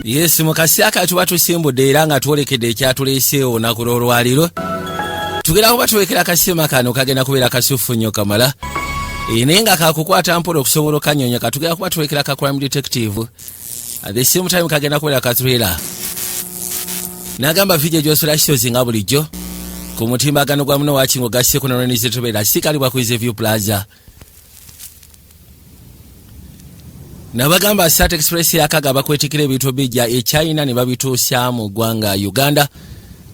Yes, mu kaseera ka tuba tusimbudde era nga twolekedde ekyatuleeseewo olunaku lw'olwaliro, tugenda kuba tuwekera akasiima kano kagenda kubeera kasufu nnyo kamala. Naye nga kakukwata mpola okusobola okanyonyoka. Tugenda kuba tuwekera ka crime detective, at the same time kagenda kubeera ka thriller. Nagamba video gyosula shows nga bulijjo ku mutimbagano gwa muno wakingo gasseko nolwenizetubeera sikalibwa ku View Plaza. Nabagamba Sat Express yakaga bakwetikira ebintu bijja e China ne babituusa mu ggwanga Uganda.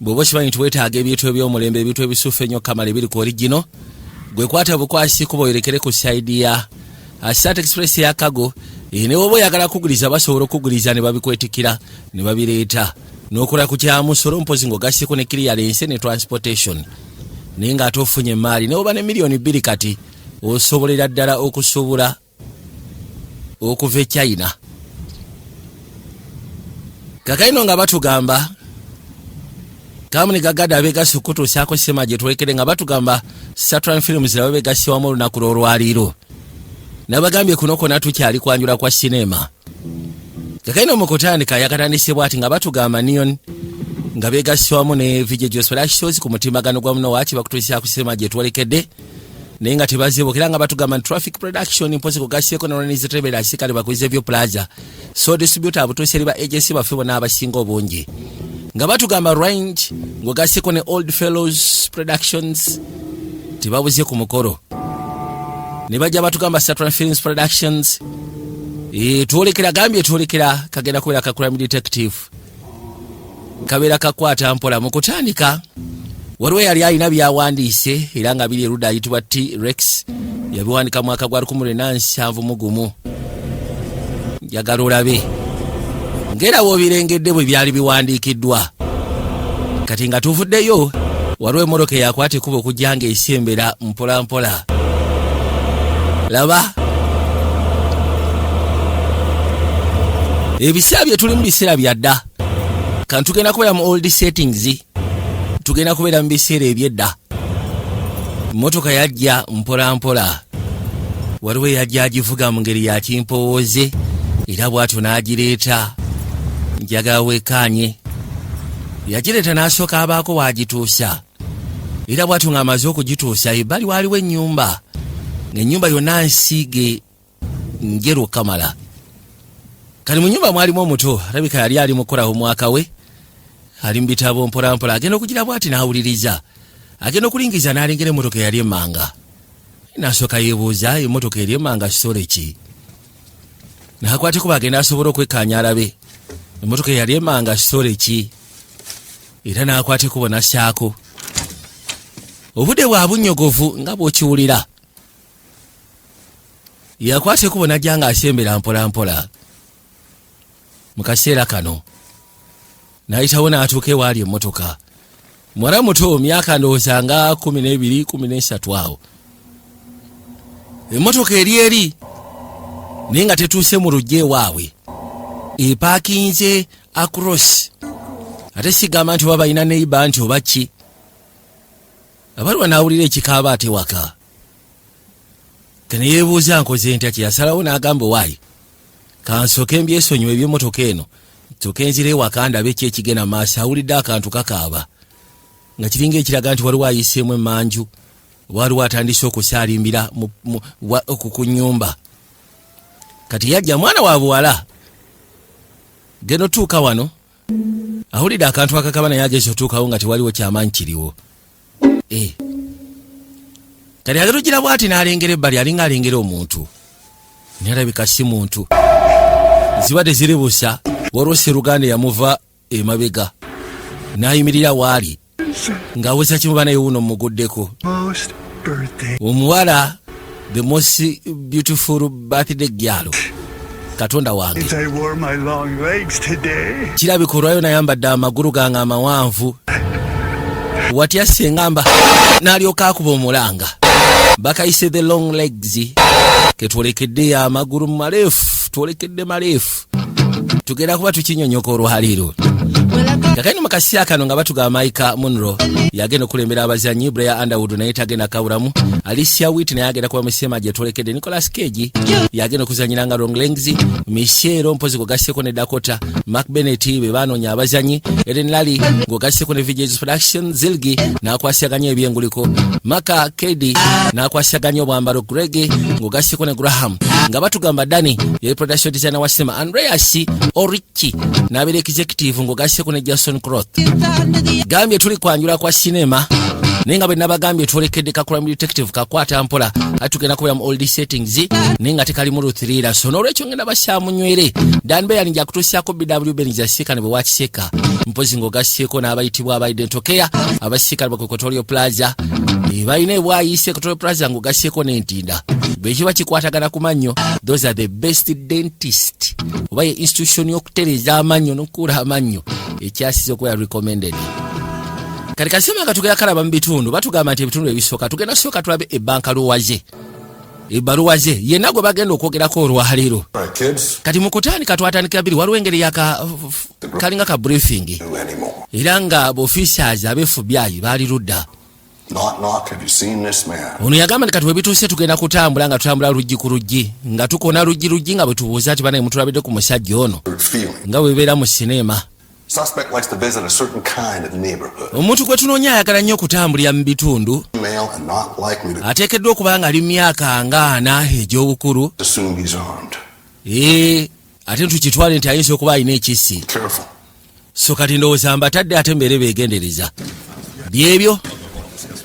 Bw'oba okimanyi nti weetaaga ebintu eby'omulembe, ebintu ebisufu ennyo kamala ebiri ku origino, gwe kwata bukwasi kuba oyorekere ku sayidi ya Sat Express yakago. Ne woba oyagala kuguliza, basobola okuguliza ne babikwetikira ne babireeta n'okola ku kyamusolo, mpozi ng'ogasseko ne clearance ne transportation, naye ng'ate ofunye emaali. Ne woba ne 2 million kati osobolera ddala okusuubula okuva e China. Kakaino nga batugamba kamuni gagada abegasi okutuusaako sema gye twekere, nga batugamba Satran Films nabo begasi wamu olunaku lw'olwaliiro. Nabagambye kuno kwonna tukyali kwanjula kwa sinema. Kakaino mu kutandika yakatandisibwa ati nga batugamba Neon nga begasi wamu ne VJ Jospera Shows ku mutimbagano gwa muno waaki bakutuusaako sinema gye twolekedde, naye nga tebazibuka. Era nga batugamba nti Traffic Production mpozi kugaseeko nolanizetebera asikale bakuize View Plaza, so distributor abutuuse eri ba agency baffe bonna abasinga obungi, nga batugamba Range ng'ogaseeko ne Old Fellows Productions tebabuze ku mukolo. Ne bajja batugamba Satran Films Productions. Twolekera gambye twolekera kagenda kubeera ka crime detective, kabeera kakwata mpola. Mu kutandika waliwo yali alina byawandiise era nga biri erudda, ayitibwa T Rex, yabiwandika mwaka gwa 1971. Njagala olabe ng'era woobirengedde bwe byali biwandiikiddwa. Kati nga tuvuddeyo, waliwo emmotoka eyakwata ekkubo okujja nga esembera mpola mpola. Laba ebiseera bye tulimu, biseera bya dda. Kan tugenda kubeera mu old settings, tugenda kubeera mu biseera ebyedda. Motoka yajja mpola mpola, waliwo eyajja agivuga mu ngeri ya kimpowooze era bw'atyo n'agireeta. Njagala weekaanye, yagireeta n'asooka abaako waagituusa, era bw'atyo ng'amaze okugituusa ebbali waaliwo ennyumba, ng'ennyumba yonna nsiige njeru kamala. Kati mu nyumba mwalimu omuto, alabika yali ali mukola omwaka we, ali mu bitabo mpolampola. Agenda okugira bw'ati n'awuliriza, agenda okulingiza n'alengera emmotoka eyali emmanga. Nasooka yeebuuza, emmotoka eri emmanga kisole ki? Nakwate kuba agenda asobole okwekkaanya alabe emmotoka eyali emmanga kisole ki, era n'akwata ekubo n'assaako. Obudde bwa bunnyogovu nga bw'okiwulira. Yakwata ekubo n'ajja ng'asembera mpolampola. Mu kaseera kano n'ayitawo n'atuuka ewaali emmotoka. Muwala muto, myaka ndowooza nga 12, 13 awo. Emmotoka eri eri naye nga tetuuse mu lujja ewaabwe, epaakinze across. Ate sigamba nti oba balina neiba nti oba ki. Abalwa n'awulira ekikaaba ate waka kene, yeebuuza nkoze ntya? Kyeyasalawo n'agamba, owaayi kansooke mbyesonyiwa eby'emmotoka eno, nsooke nzira ewaka ndabe ki ekigenda maaso. Awulidde akantu kakaaba nga kiringa ekiraga nti waliwo ayiseemu emmanju, waliwo atandise okusaalimbira ku nnyumba. Kati yajja mwana wa buwala, genda otuuka wano awulidde akantu akakaba, naye agezi otuukawo nga tewaliwo kyamaanyi kiriwo. Kati agenda bwati n'alengera ebbali, alinga alengera omuntu, naye alabika si muntu, ziba teziri busa. Waliwo seruganda yamuva emabega n'ayimirira waali ng'aweza kimu, banaye wuno muguddeko. Most birthday. Omuwala the most beautiful birthday girl, katonda wange. I wore my long legs today. Kirabika olwayo nayambadde amagulu gange amawanvu. Watya sengamba n'alyoka akuba omulanga, bakayise the long legs. Ketwolekedde amagulu maleefu, twolekedde maleefu, tugenda kuba tukinyonyoka olwaleero. Well, I got Kakani mu kaseera kano nga batugamba Maika Monroe yagenda okulembera abazanyi, Blair Underwood naye tagenda kabulamu, Alicia Witt naye agenda kuba musema gye twolekedde, Nicolas Cage yagenda okuzanyira nga Longlegs, Michelle mpozi ng'ogasseko ne Dakota Mark Bennett be banoonya abazanyi, Eden Lally ng'ogasseko ne VJs Production, Zilgi n'akwasaganya ebyenguliko, Maka Kedi n'akwasaganya obwambalo, Greg ng'ogasseko ne Graham nga batugamba Dani ye production designer wa cinema, Andreas Oricci n'abeera executive ng'ogasseko ne Jason Croth. Gambye tuli kwanjula kwa sinema, naye nga bwe nabagambye twolekedde ka crime detective kakwata mpola, ate tugenda kubeera mu old settings naye nga tekalimu luthirira. So n'olwekyo ngenda basyamunywere Dan Beyan nja kutuusyako BW Benz yasiikane bwe wakiseka mpozi ng'ogasseeko n'abayitibwa aba Dental Care abasiikana ku Equatorial Plaza. Balina ebwayise Equatorial Plaza ng'ogasseeko n'entinda bwe kiba kikwatagana ku mannyo. Those are the best dentist oba ye institution y'okutereeza amannyo n'okukuula amannyo ekyasize okubeera recommended. Kati kasema nga tugenda kalaba mu bitundu, batugamba nti ebitundu ebisooka tugenda sooka tulabe ebbanka luwaze ebbaluwa ze yenna gwe bagenda okwogerako olwaleero. Right, kids. Kati mu kutandika twatandikira bbiri, waliwo engeri yaka kalinga ka briefing Do anymore. era nga bofficers abe FBI baali ludda. Knock, knock. Have you seen this man? Ono yagamba nti kati webituuse tugenda kutambula nga tutambula luggi ku luggi, nga tukona luggi luggi, nga bwe tubuuza nti banaye mutulabidde ku musajja ono? Feeling. Nga bwebeera mu sinema. Suspect likes to visit a certain kind of neighborhood. Omuntu gwe tunoonya ayagala nnyo okutambulira mu bitundu. Male and not likely to Ateekeddwa okuba nga ali mu myaka nga 40 egy'obukulu. assume he's armed. Ee, ate tukitwale nti ayinza okuba alina ekissi. Careful. So kati ndowooza mbatadde ate mbeere beegendereza byebyo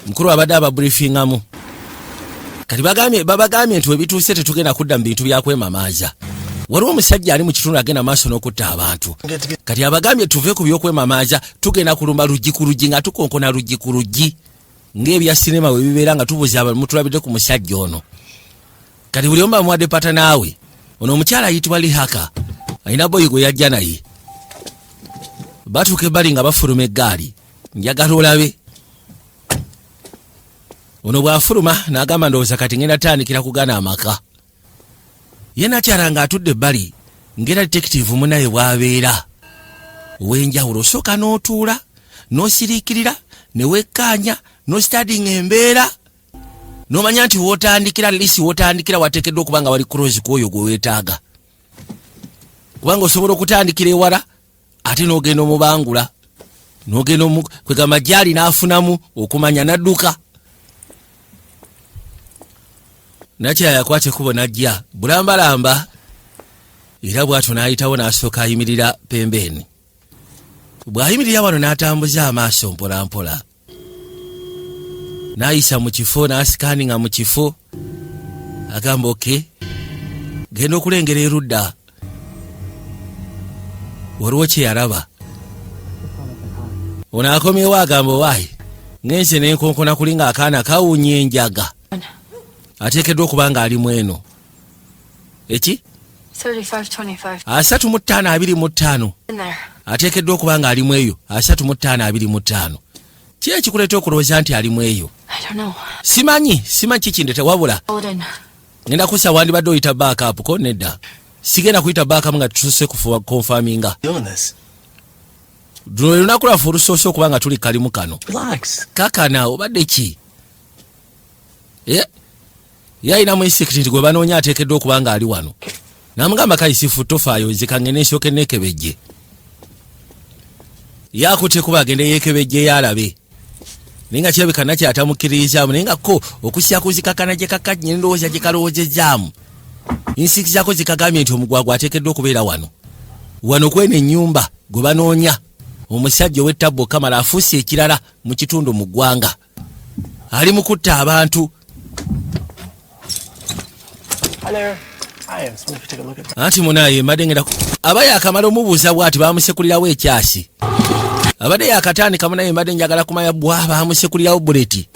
mukulu abadde ababriefingamu. Kati bagambye, babagambye nti webituuse tetugenda kudda mu bintu byakwemamaaza. Waliwo omusajja ali mu kitundu agenda maaso n'okutta abantu. Kati abagambye tuve ku byokwemamaaza, tugenda kulumba luggi ku luggi, nga tukonkona luggi ku luggi ng'ebya sinema bwe bibeera, nga tubuza abantu mutulabidde ku musajja ono. Kati buli omu bamuwadde pata naawe. Ono omukyala ayitibwa Lihaka alina boyi gwe yajja naye. Batuuka ebbali nga bafuluma eggaali, njagala olabe ono bw'afuluma n'agamba, ndowooza kati ngenda tandikira kugana amaka. Ye nakyala ng'atudde ebbali ngera detective munaye bw'abeera ow'enjawulo, osooka n'otuula n'osiriikirira ne wekkaanya n'ostudyinga embeera n'omanya nti wootandikira lisi wootandikira wateekeddwa okuba nga wali close ku oyo gwe weetaaga, kubanga osobola okutandikira ewala ate n'ogenda omubangula n'ogenda kwegamba gyali n'afunamu okumanya n'adduka. Nakyala yakwata ekkubo n'ajja bulambalamba, era bw'atyo n'ayitawo n'asooka ayimirira pembeeni. Bw'ayimirira wano n'atambuza amaaso mpolampola n'ayisa mu kifo n'ascanninga mu kifo, agamba, "Okay." Genda okulengera erudda waliwo kye yalaba. Ono akomyewo agamba, "Owaayi, ngenze nenkonkona kuli nga akaana kawunya enjaga, ateekeddwa okuba nga ali mu eno eki." 3525. 35 25. In there. Ateekeddwa okuba nga ali mu eyo 35 25. Ki ekikuleeta okulowooza nti ali mu eyo? I don't know. Simanyi, simanyi kikindete wabula. Hold in. Ngenda kusa wandibadde oyita backup ko nedda, sigenda kuyita backup nga tutuuse kufuba confirminga. Doing this. Luno lwe lunaku lwaffe olusoose okuba nga tuli kalimu kano. Relax. Kakana obadde ki? Eh, ye alinamu instinct nti gwe banoonya ateekeddwa okuba nga ali wano. Namugamba, "Kayisifu, tofaayo, nze kangende nsooke neekebejje." Ye akutte kuba agende yeekebejje yalabe, naye nga kirabika nakyatamukkiririzaamu, naye nga ko okusya kuzikakana gye kakanye endowooza gye kalowoozezaamu, instinct zaako zikagambye nti omugwagwa ateekeddwa okubeera wano wano kweno ennyumba gwe banoonya, omusajja ow'ettabbu kamala afuuse ekirala mu kitundu mu ggwanga, ali mu kutta abantu. Hi there. Hi, I was wondering if you take a look at that. Anti munaye mbadde ngenda aba yakamala omubuuza bw'ati bamusekulirawo ekyasi, abadde yakatandika, munaye mbadde njagala kumanya bwa bamusekulirawo bullet.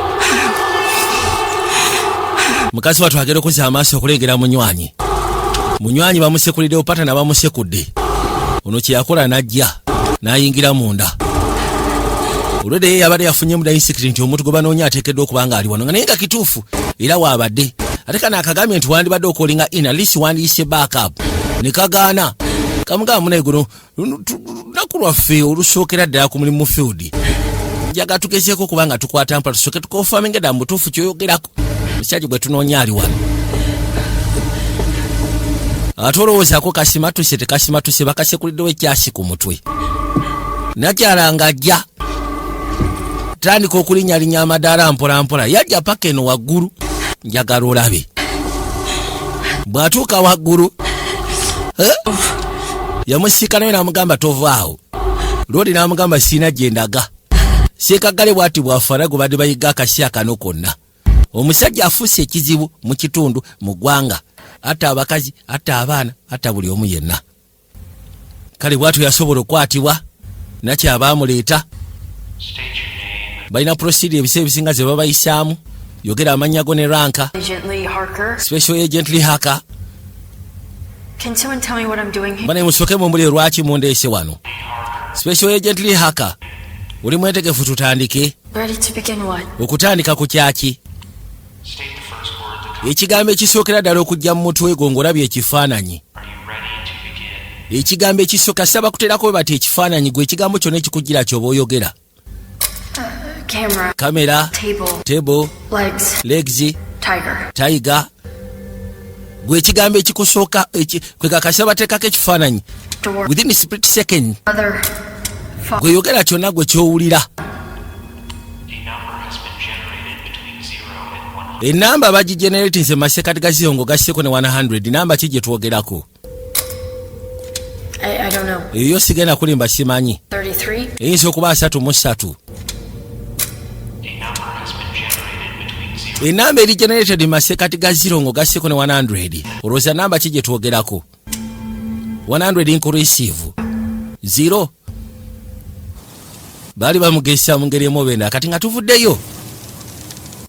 Mukazi wattu agenda okuzza amaaso okulengera munywanyi, munywanyi bamusekuliddewo patana, bamusekudde. Ono kyeyakola n'ajja n'ayingira munda. Olwedde ye yabadde yafunye muda instinct nti omuntu gwe banoonya ateekeddwa okuba nga ali wano, nga naye nga kituufu era waabadde. Ate kano akagambye nti wandibadde ocallinga in, at least wandiyise backup, ne kagaana. Kamugamba, munaye, guno lunaku lwaffe olusookera ddala ku mulimu field. Njaga tugezeeko kubanga tukwata mpola, tusooke tuconfirminge ddala mu butuufu kyoyogerako. Musajja gwe tunoonya ali wano, ate olowoozaako kasimatuse tekasimatuse, bakasekuliddewo ekyasi ku mutwe. Nakyala ng'ajja tandika okulinnyalinya amadaala mpolampola, yajja paka eno waggulu. Njagala olabe bw'atuuka waggulu. Eh? Yamusiikanayo n'amugamba, "Tovaawo." Lwoli n'amugamba, "Siina gye ndaga." Seekaggale bw'ati bw'afaana gwe badde bayiga akasi akano konna. Omusajja afuuse ekizibu mu kitundu, mu ggwanga, atta abakazi, atta abaana, atta buli omu yenna. Kale bw'atyo yasobola okukwatibwa. Nakyabaamuleeta balina procedure ebiseera ebisinga ze babayisaamu. Yogera amannya go ne rank. Agent Lee Harker. Special Agent Lee Harker. Can someone tell me what I'm doing here? Bane, musooke mumbulire lwaki mundeese wano. Special Agent Lee Harker, oli mwetegefu tutandike? Ready to begin what? Okutandika ku kyaki? Ekigambo ekisookera ddala okujja mu mutwe gwo ng'olabye ekifaananyi, ekigambo ekisooka. Saba kuterako bwe bati ekifaananyi, gwe ekigambo kyonna ekikujjira kyoba oyogera. Camera. Kamera. Table. Table. Legs. Legs. Tiger. Tiger. Gwe ekigambo ekikusooka kwe kakasa bateekako ekifaananyi. Door. Within split second. Mother. Gwe yogera kyonna gwe kyowulira. A number has been generated between 0 and 100. Enamba bagigeneratinze mu masekati ga 0 ng'ogasseko ne 100. Namba ki gye twogerako? I don't know. Eyo sigenda kulimba, simanyi. 33? Eyinza okuba 33. A number has been generated between 0 Enamba eri generated mu masekati ga 0 ng'ogasseko ne 100. Olowooza namba ki gye twogerako? 100 inclusive 0. Baali bamugesa mu ngeri emu oba endala. Kati nga tuvuddeyo,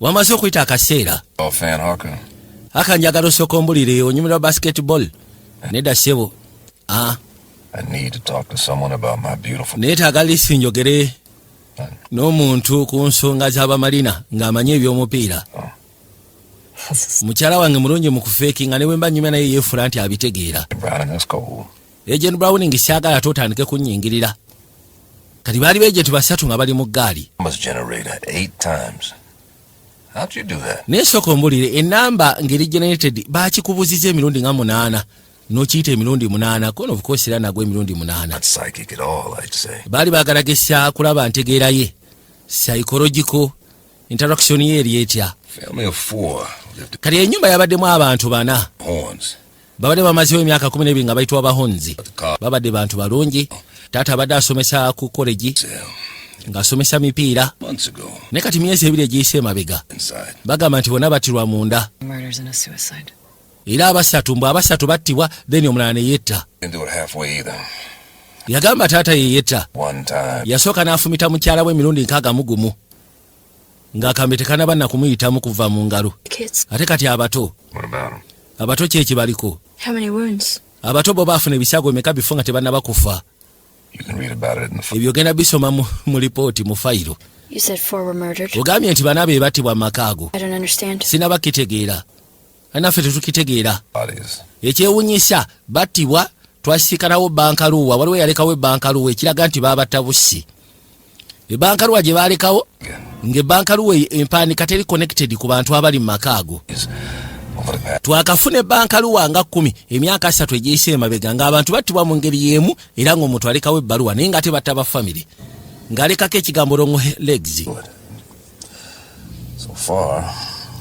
wamaze okuyita akaseera. Oh, fan Harker. Aka njagala osooka ombulire, onyumirwa basketball? Nedda ssebo. Ah, I need to talk to someone about my beautiful. Neetaaga lisi njogere n'omuntu ku nsonga z'abamalina ng'amanyi ebyomupiira. Mukyala wange mulungi mu kufakinga, ne bwe mba nyumya naye yeefula nti abitegeera. Browning, that's cold. Agent Browning, syagala ate otandike kunnyingirira. Kati baali ba agent basatu nga bali mu ggaali. Must generate eight times. How'd you do that? Naye sooka ombulire, enamba ng'eri generated baakikubuziza emirundi nga munaana n'okiyita emirundi munaana, kono of course era nagwo emirundi munaana. Not psychic at all, I'd say. Baali baagala gesa kulaba ntegeera ye, psychological interaction ye eri etya. Family of four lived Kati ennyumba yabaddemu abantu bana. Horns. Babadde bamazewo emyaka 12 nga bayitibwa Bahonzi. Babadde bantu balungi. Taata abadde asomesa ku college ng'asomesa mipiira. Months ago. Naye kati myezi 2 egiyise emabega, Inside. bagamba nti bonna battirwa munda. Murders and a suicide. Era abasatu, mbwe abasatu battibwa, then omulala ne yetta. Didn't do it halfway either. Yagamba taata ye yetta. One time. Yasooka n'afumita mukyala we emirundi 61 ng'akambe tekanaba nakumuyitamu kuva mu ngalo. Kids. Ate kati abato? What about him? Abato kyekibaliko? How many wounds? Abato bo baafuna ebisago bimeka bifo nga tebannaba kufa? You can read about it in the Ebyo ogenda bisoma mu lipooti, mu fayiro. You said four were murdered. Ogambye nti bana be battibwa mu maka ago. I don't understand. Sinaba kitegeera, naffe tetukitegeera. Bodies. Ekyewunyisa, battibwa twasiikanawo bankaluwa, waliwo eyalekawo ebbankaluwa ekiraga nti babatta busi. Ebbankaluwa gye balekawo, ng'ebbankaluwa empandika teri connected ku bantu abali mu maka ago. Over the past Twakafuna ebbankaluwa nga 10 emyaka 3 egiyise emabega, ng'abantu battibwa mu ngeri y'emu, era ng'omuntu alekawo ebbaluwa, naye ng'ate batta ba famire, ng'alekako ekigambo "long legs". So far,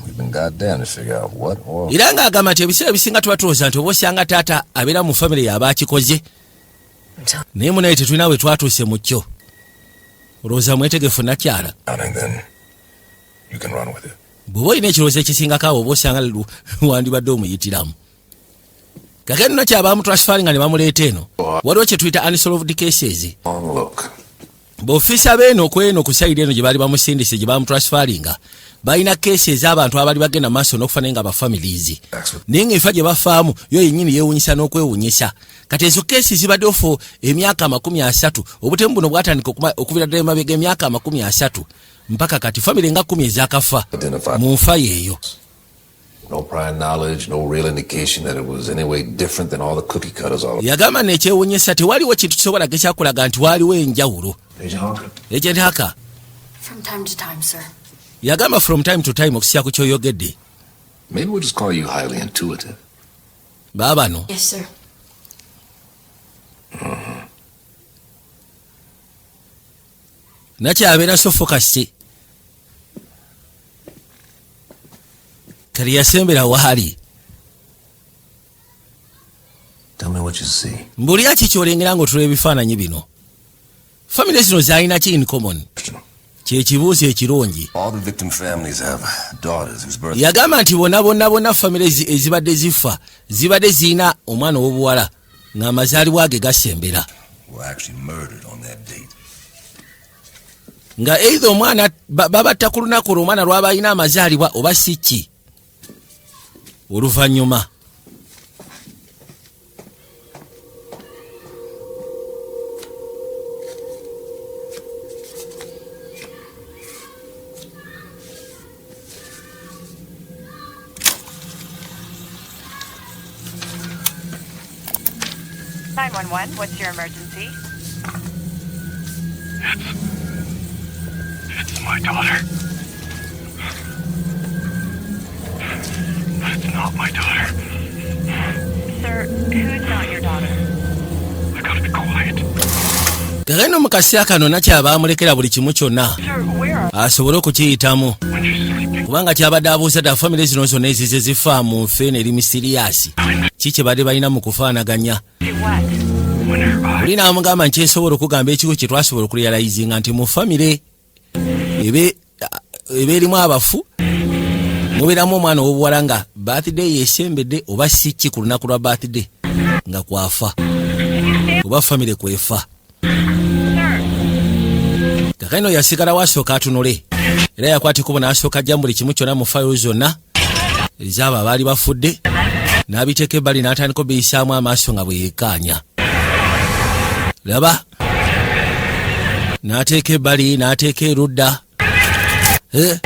we've been goddamn to figure out what or Era ng'agamba nti ebiseera ebisinga tuba tulowooza nti oba osanga taata abeera mu famire y'aba akikoze, naye munaye tetulina we twatuuse mu kyo. Olowooza mwetegefu, nakyala? And then you can run with it. Bw'oba olina ekirowoozo ekisingako awo, oba osanga wandibadde omuyitiramu. Kakati nno kyabamutransferinga nga ne bamuleeta eno, waliwo kye tuyita unsolved cases. Long look. B'ofiisa beeno kweno ku side eno gye baali bamusindise, gye bamutransferinga, balina case ez'abantu abali bagenda maaso n'okufa, naye nga bafamilies, naye ng'enfa gye bafaamu yo yennyini yeewunyisa n'okwewunyisa. Kati ezo case zibaddewo for emyaka 30. Obutemu buno bwatandika okuvira ddala emabega emyaka 30 mpaka kati famire nga 10 ezakafa mu nfa yeeyo. No prior knowledge, no real indication that it was any way different than all the cookie cutters all Yagamba nekyewunyisa, tewaliwo kintu kisobola gekyakulaga nti waaliwo enjawulo. Agent Harker? Agent Harker. From time to time, sir. Yagamba from time to time, okusya ku kyoyogedde. Maybe we'll just call you highly intuitive. Baabano. Yes, sir. Nakyabeera so focus kati yasembera waali. Tell me what you see. Mbulira ki kyolengera ng'otula ebifaananyi bino. Famire zino zalina ki in common? Kyekibuuzo ekirungi. All the victim families have daughters whose birth Yagamba nti bonna bonna bonna famire ezibadde zifa zibadde zirina omwana ow'obuwala ng'amazaalibwa ge gasembera, were actually murdered on that date. Nga either omwana babatta ku lunaku olwo omwana lwaba alina amazaalibwa oba si ki oluvannyuma. 911, what's your emergency? It's my daughter. But it's not my daughter. Sir, who's not your daughter? I gotta be quiet. Gagano mu kaseera kano nakyaba amulekera buli kimu kyonna Sir, where are asobole okukiyitamu, When she's sleeping. Kubanga kyabadde abuuza dda famire zino zonna ezize zifa mu nfe eno eri mysterious, ki kye badde balina mu kufaanaganya? To what? When her eyes Oli n'amugamba nkyesobola okugamba ekigo kye twasobola okurealizinga nti mu famire eba erimu abafu mubeeramu omwana ow'obuwala nga birthday yesembedde oba si ki ku lunaku lwa birthday nga kwafa oba famire kwefa. Sir, Kakano yasigala wasooka atunule era yakwata ekkubo n'asooka ajja mu buli kimu kyonna mu fayiro zonna ezaabo abaali bafudde n'abiteeka ebbali n'atandika obiyisaamu amaaso nga bwe yekkaanya. Laba, n'ateeka ebbali n'ateeka erudda. Eh?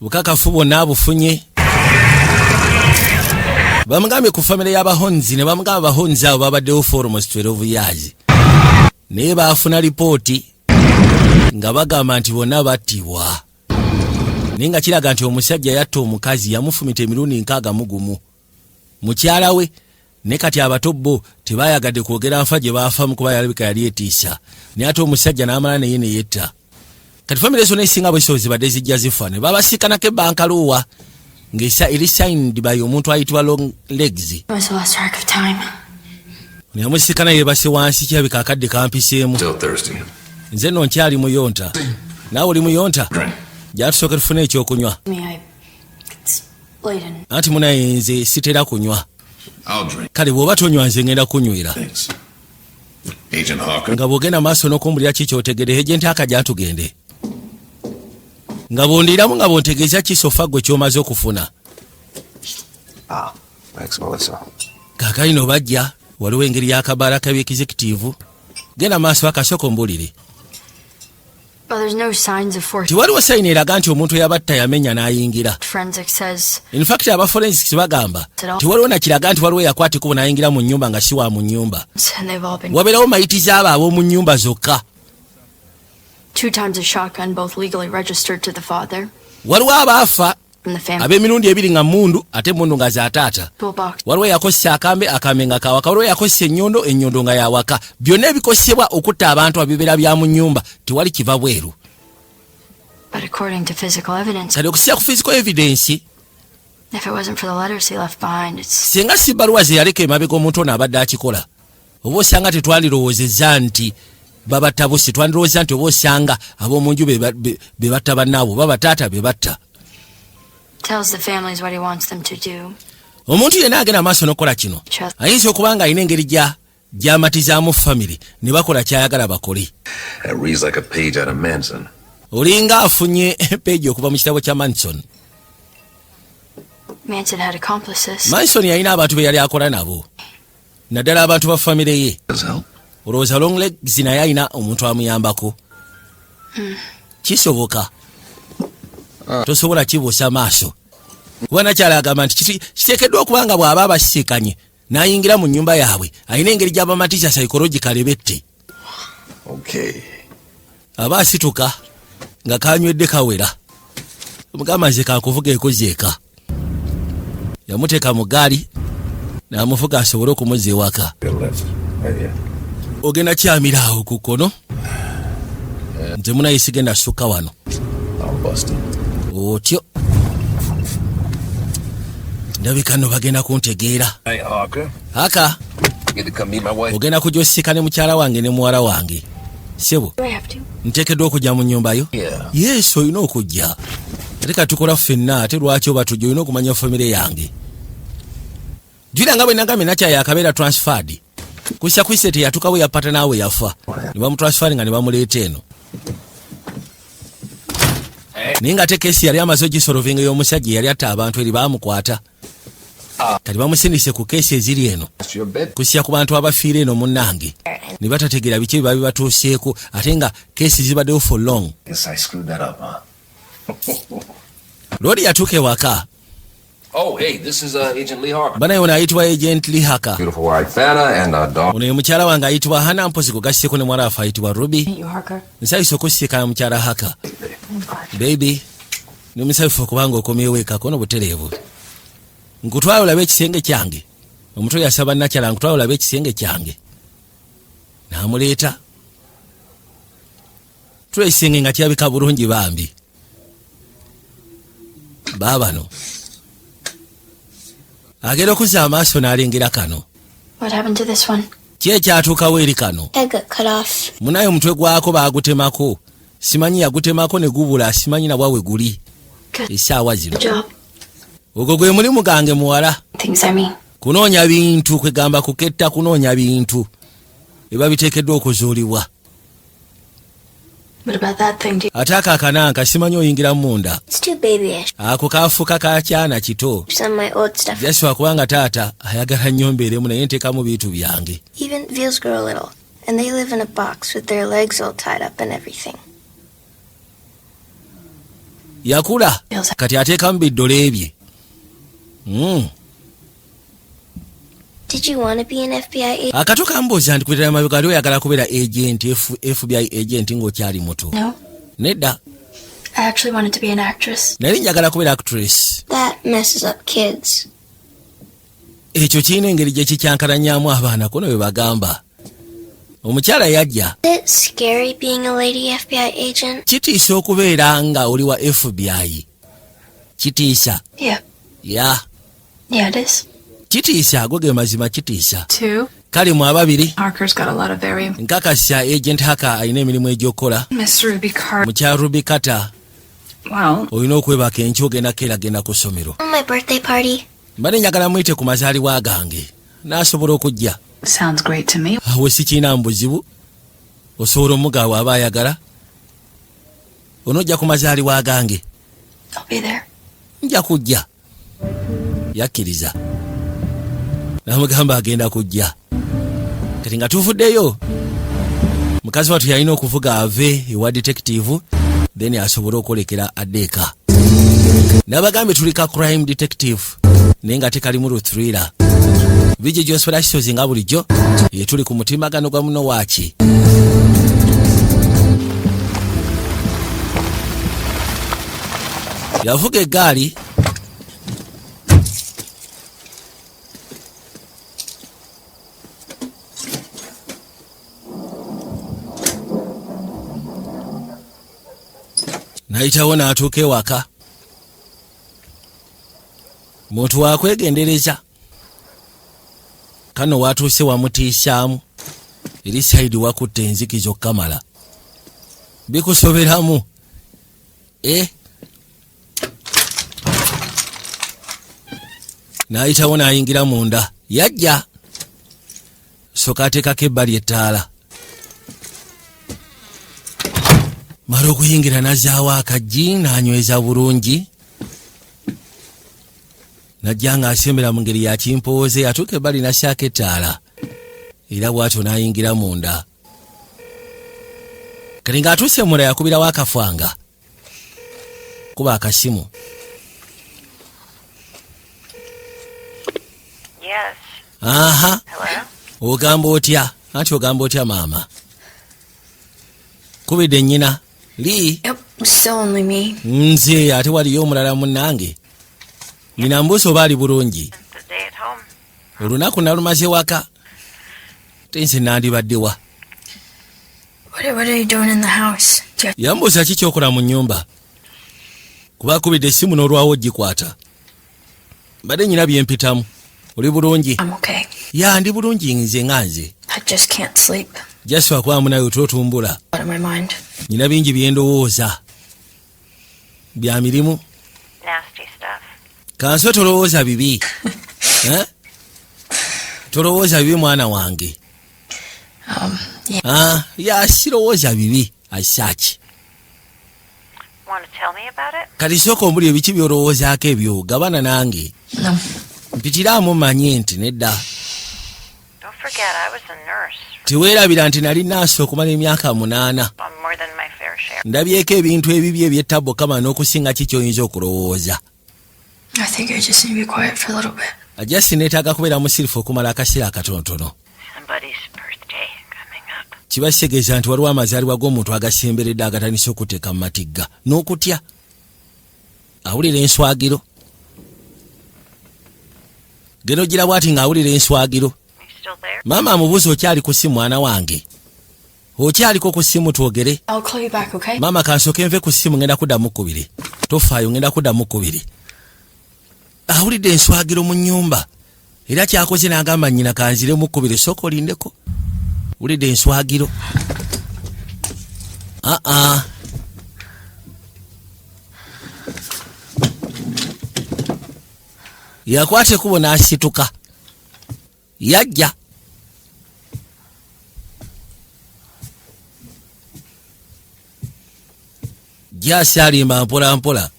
Bukakafu bwonna abufunye. Bamugambye ku famire y'abahonzi ne bamugamba abahonzi abo babaddewo for almost 12 years, naye baafuna lipooti nga bagamba nti bonna battibwa, naye nga kiraga nti omusajja yatta omukazi, yamufumita emirundi 61 mukyala we. Ne kati abato bo tebayagadde kwogera nfa gye baafamu kuba yalabika yali etiisa, naye ate omusajja n'amala naye ne yetta. Kati famire zonna esinga bweso zibadde zijja zifa ne babasiikanako ebbankaluwa ng'esa eri signed by omuntu ayitibwa Long Legs. I was lost track of time. Yamusiikana yeebase wansi, kirabika akadde kampiseemu. Still thirsty. Nze nno nkyali muyonta, naawe oli muyonta. Drink. Jatusooke tufune ekyokunywa. Me, I. It's late and Anti munaye nze sitera kunywa. I'll drink. Kale bw'oba tonywa nze ngenda kunywera. Thanks. Agent Harker. Nga bw'ogenda maaso n'okumbulira ki kyotegere, Agent Harker, tugende nga bw'ondiiramu nga bw'ontegeeza ki so far gwe ky'omaze okufuna. Ah, thanks, Melissa. Kaakali bajja waliwo engeri y'akabaala k'ebyexecutive. Genda maaso akasooka ombulire. Well, there's no signs of force. Tiwaliwo sign eraga nti omuntu eyabatta yamenya n'ayingira. Forensic says In fact aba forensics bagamba tiwaliwo nakiraga nti waliwo yakwata ekkubo n'ayingira mu nnyumba nga si wa mu nnyumba. and they've all been Wabeerawo mayiti z'abo ab'omu nnyumba zokka. two times a shotgun, both legally registered to the father Waliwo abaafa from the family ab'emirundi ebiri nga mundu ate mundu nga za taata. toolbox. Waliwo eyakozesa akambe, akambe nga kawaka. Waliwo eyakozesa ennyondo, ennyondo nga yawaka. Byonna ebikozesebwa okutta abantu abibeera bya mu nnyumba, tewali kiva bweru. But according to physical evidence, Kati okusinziira ku physical evidence, if it wasn't for the letters he left behind, it's singa si bbaluwa ze yaleka emabega omuntu ono abadde akikola, oba osanga tetwandirowoozezza nti babatta busi, twandirowooza nti oba osanga ab'omu nju be batta bannaabwe oba bataata be batta. tells the families what he wants them to do. Omuntu yenna agenda maaso n'okukola kino ayinza okuba nga alina engeri gy'amatizaamu famire ne bakola kyayagala bakole. That reads like a page out of Manson. Olinga afunye page okuva mu kitabo kya Manson. Manson had accomplices. Manson yalina abantu be yali akola nabo, naddala abantu ba famire ye. Does help. Olowooza Long Legs naye alina omuntu amuyambako? Kisoboka. Tosobola kibuusa maaso, kuba nakyala agamba nti kiteekeddwa okuba nga bw'aba abasisikanye n'ayingira mu nnyumba yaabwe, alina engeri gy'abamatiza psychologically bette. Okay. Aba asituka nga kanywedde kawera. Mugamba, nze kankuvuga ekozi eka. Yamuteeka mu gaali n'amuvuga asobole okumuzza ewaka. Your left. Right here. Ogenda kyamira awo ku kkono, nze munaye sigenda sukka wano. I'm busted. Otyo ndabika nno bagenda kuntegeera. Hey, Harker. Aka. Get to come meet my wife. Ogenda kujja osisiika ne mukyala wange ne muwala wange, sebo. Do I have to? Nteekeddwa okujja mu nnyumba yo? Yeah. Yes, olina okujja. Ate katukola ffenna, ate lwaki oba tujja? Olina okumanya famire yange. Jwira nga bwe nagambye, nakyaye akabeera transferred kusa kwise teyatukawo, yapata naawe yafa ne bamutransfering nga ne bamuleeta eno, naye nga ate case yali amaze ogisolvinga ey'omusajja eyali atta abantu eri baamukwata. Kati bamusindise ku case eziri eno. That's your bed. Kusya ku bantu abafiira eno munnange ne batategeera biki ebiba bibatuuseeko, ate nga case zibaddewo for long. Guess I screwed that up, huh? Loodi yatuuka ewaka. Oh, hey, this is Agent Lee Harker. Banaye ono ayitibwa Agent Lee Harker. Beautiful wife, Anna, and our dog. Ono ye mukyala wange ayitibwa Hana, mpozi kugasseko ne muwala waffe ayitibwa Ruby. Meet you, Harker. Nsanyusa okusiikana mukyala Harker. Baby, ndi musanyufu okubanga okomyewo ekako nobutereevu. Nkutwala olabe ekisenge kyange. Omuto yasaba nakyala, nkutwala olabe ekisenge kyange. N'amuleeta tula ekisenge nga kirabika bulungi bambi. Baabano agenda okuzza amaaso n'alengera kano. What happened to this one? Ki ekyatuukawo eri kano? Head got cut off. Munaye omutwe gwako baagutemako, simanyi yagutemako ne gubula, simanyi nabwa we guli Good essaawa zino. job. Ogwo gwe mulimu gange muwala. Things, I mean. Kunoonya bintu, kwegamba kuketta kunoonya bintu ebiba biteekeddwa okuzuulibwa. What about that thing? Do you... Ate ako akananka, simanyi oyingira munda. It's too babyish. Ako kafuuka kakyana kito. Some of my old stuff. Jasiwa kubanga taata ayagala nnyo mbeeremu, naye nteekamu bintu byange. Even veals grow a little, and they live in a box with their legs all tied up and everything. Yakula. Veals. Kati ateekamu biddole bye. Did you want to be an FBI agent? Akato kambuuza nti kwetera mabega ali oyagala kubeera agent FBI agent ng'okyali muto? No. Nedda. I actually wanted to be an actress. Nali njagala kubeera actress. That messes up kids. Ekyo kirina engeri gye kikyankalanyamu abaana kono bwe bagamba. Omukyala yajja. Is it scary being a lady FBI agent? Kitiisa okubeera nga oli wa FBI? Kitiisa? Yeah. Ya. Yeah, it is. Kitiisa, ago ge mazima, kitiisa. Two. Kale mu ababiri. Harker's got a lot of very Nkakasa Agent Harker alina emirimu egy'okukola. Miss Ruby Carter. Mukyala Ruby Carter. Well, Olina okwebaka, enkya ogenda keera genda ku ssomero. My birthday party. Mbadde njagala muyite ku mazaalibwa gange, n'asobola okujja? Sounds great to me. Awo sikiina mu buzibu, osobola omugaawe aba ayagala onojja ku mazaalibwa gange. I'll be there. Nja kujja. Yakkiriza namugamba agenda kujja. Kati nga tuvuddeyo, mukazi wattu yalina okuvuga ave ewa detective, then asobole okwolekera adde eka. Nabagambye tuli ka crime detective, naye nga tekalimu lu thriller. Bigi gyosipera nga bulijjo ye tuli ku mutimbagano gwa muno waaki. Yavuga eggaali. Nayitawo n'atuuka ewaka. Muntu wakwegendereza kano watuuse wamutiisaamu eri side wakutta enzikiza okkamala bikusoberamu e n'ayitawo n'ayingira munda. Yajja soka ateekako ebbali ettaala, mala okuyingira nazaawo akaggi n'anyweza bulungi, najja ng'asembera mu ngeri ya kimpooze, atuuka ebbali nassaako ettaala era bw'atyo n'ayingira munda. Kati ng'atuuse munda yakubirawo akafwanga. Kuba akasimu. Yes. Aha. Hello? Ogamba otya? Anti ogamba otya maama? Kubidde nnyina li. Yep, still only me. Nze, ate waliyo omulala munnange. Nina mbuusi oba ali bulungi. The day at home. Olunaku nalumaze waka, te nze nandibaddewa? What are you doing in the house? Do you Yambuuza ki kyokola mu nnyumba, kuba akubidde essimu n'olwawo ogikwata. Mbadde nyina byempitamu. Oli bulungi? I'm okay. Ya, ndi bulungi nze nga nze. I just can't sleep. Just wakuba nawe otumbula. Out of my mind. Nyina bingi byendowooza bya mirimu. Nasty stuff. Kanso tolowooza bibi. Eh? Tolowooza bibi, mwana wange. Yeah. Ah, ya, sirowooza bibi asaki. Want to tell me about it? Kati sooka omuli ebiki byolowoozaako ebyo, gabana nange. No. Mpitiraamu manye nti nedda. Don't forget, I was a nurse Teweerabira nti nali naasi okumala emyaka 8. on more than my fair share. Ndabyeko ebintu ebibi ebyettabbo kama n'okusinga ki kyoyinza okulowooza. I think I just need to be quiet for a little bit. Ajasi neetaaga kubeera musirifu okumala akaseera akatonotono. Somebody's birthday coming up. Kiba kitegeeza nti waliwo amazaalibwa g'omuntu agasemberedde agatandise okuteeka mu matigga n'okutya. Awulira enswagiro, genda ogira bw'ati ng'awulira enswagiro. You still there? Maama amubuuza, "Okyali ku simu, mwana wange? Okyaliko ku simu twogere?" I'll call you back, okay? Maama, kansooke nve ku simu, ngenda kuddamu kkubiri. Tofaayo, ngenda kuddamu kkubiri. Awulidde enswagiro mu nnyumba, era kyakoze n'agamba nnyina, "Kanziremu kkubiri, sooka olindeko, wulidde enswagiro." Aa, yakwata ekkubo n'asituka, yajja. Jasi alimba mpola mpola.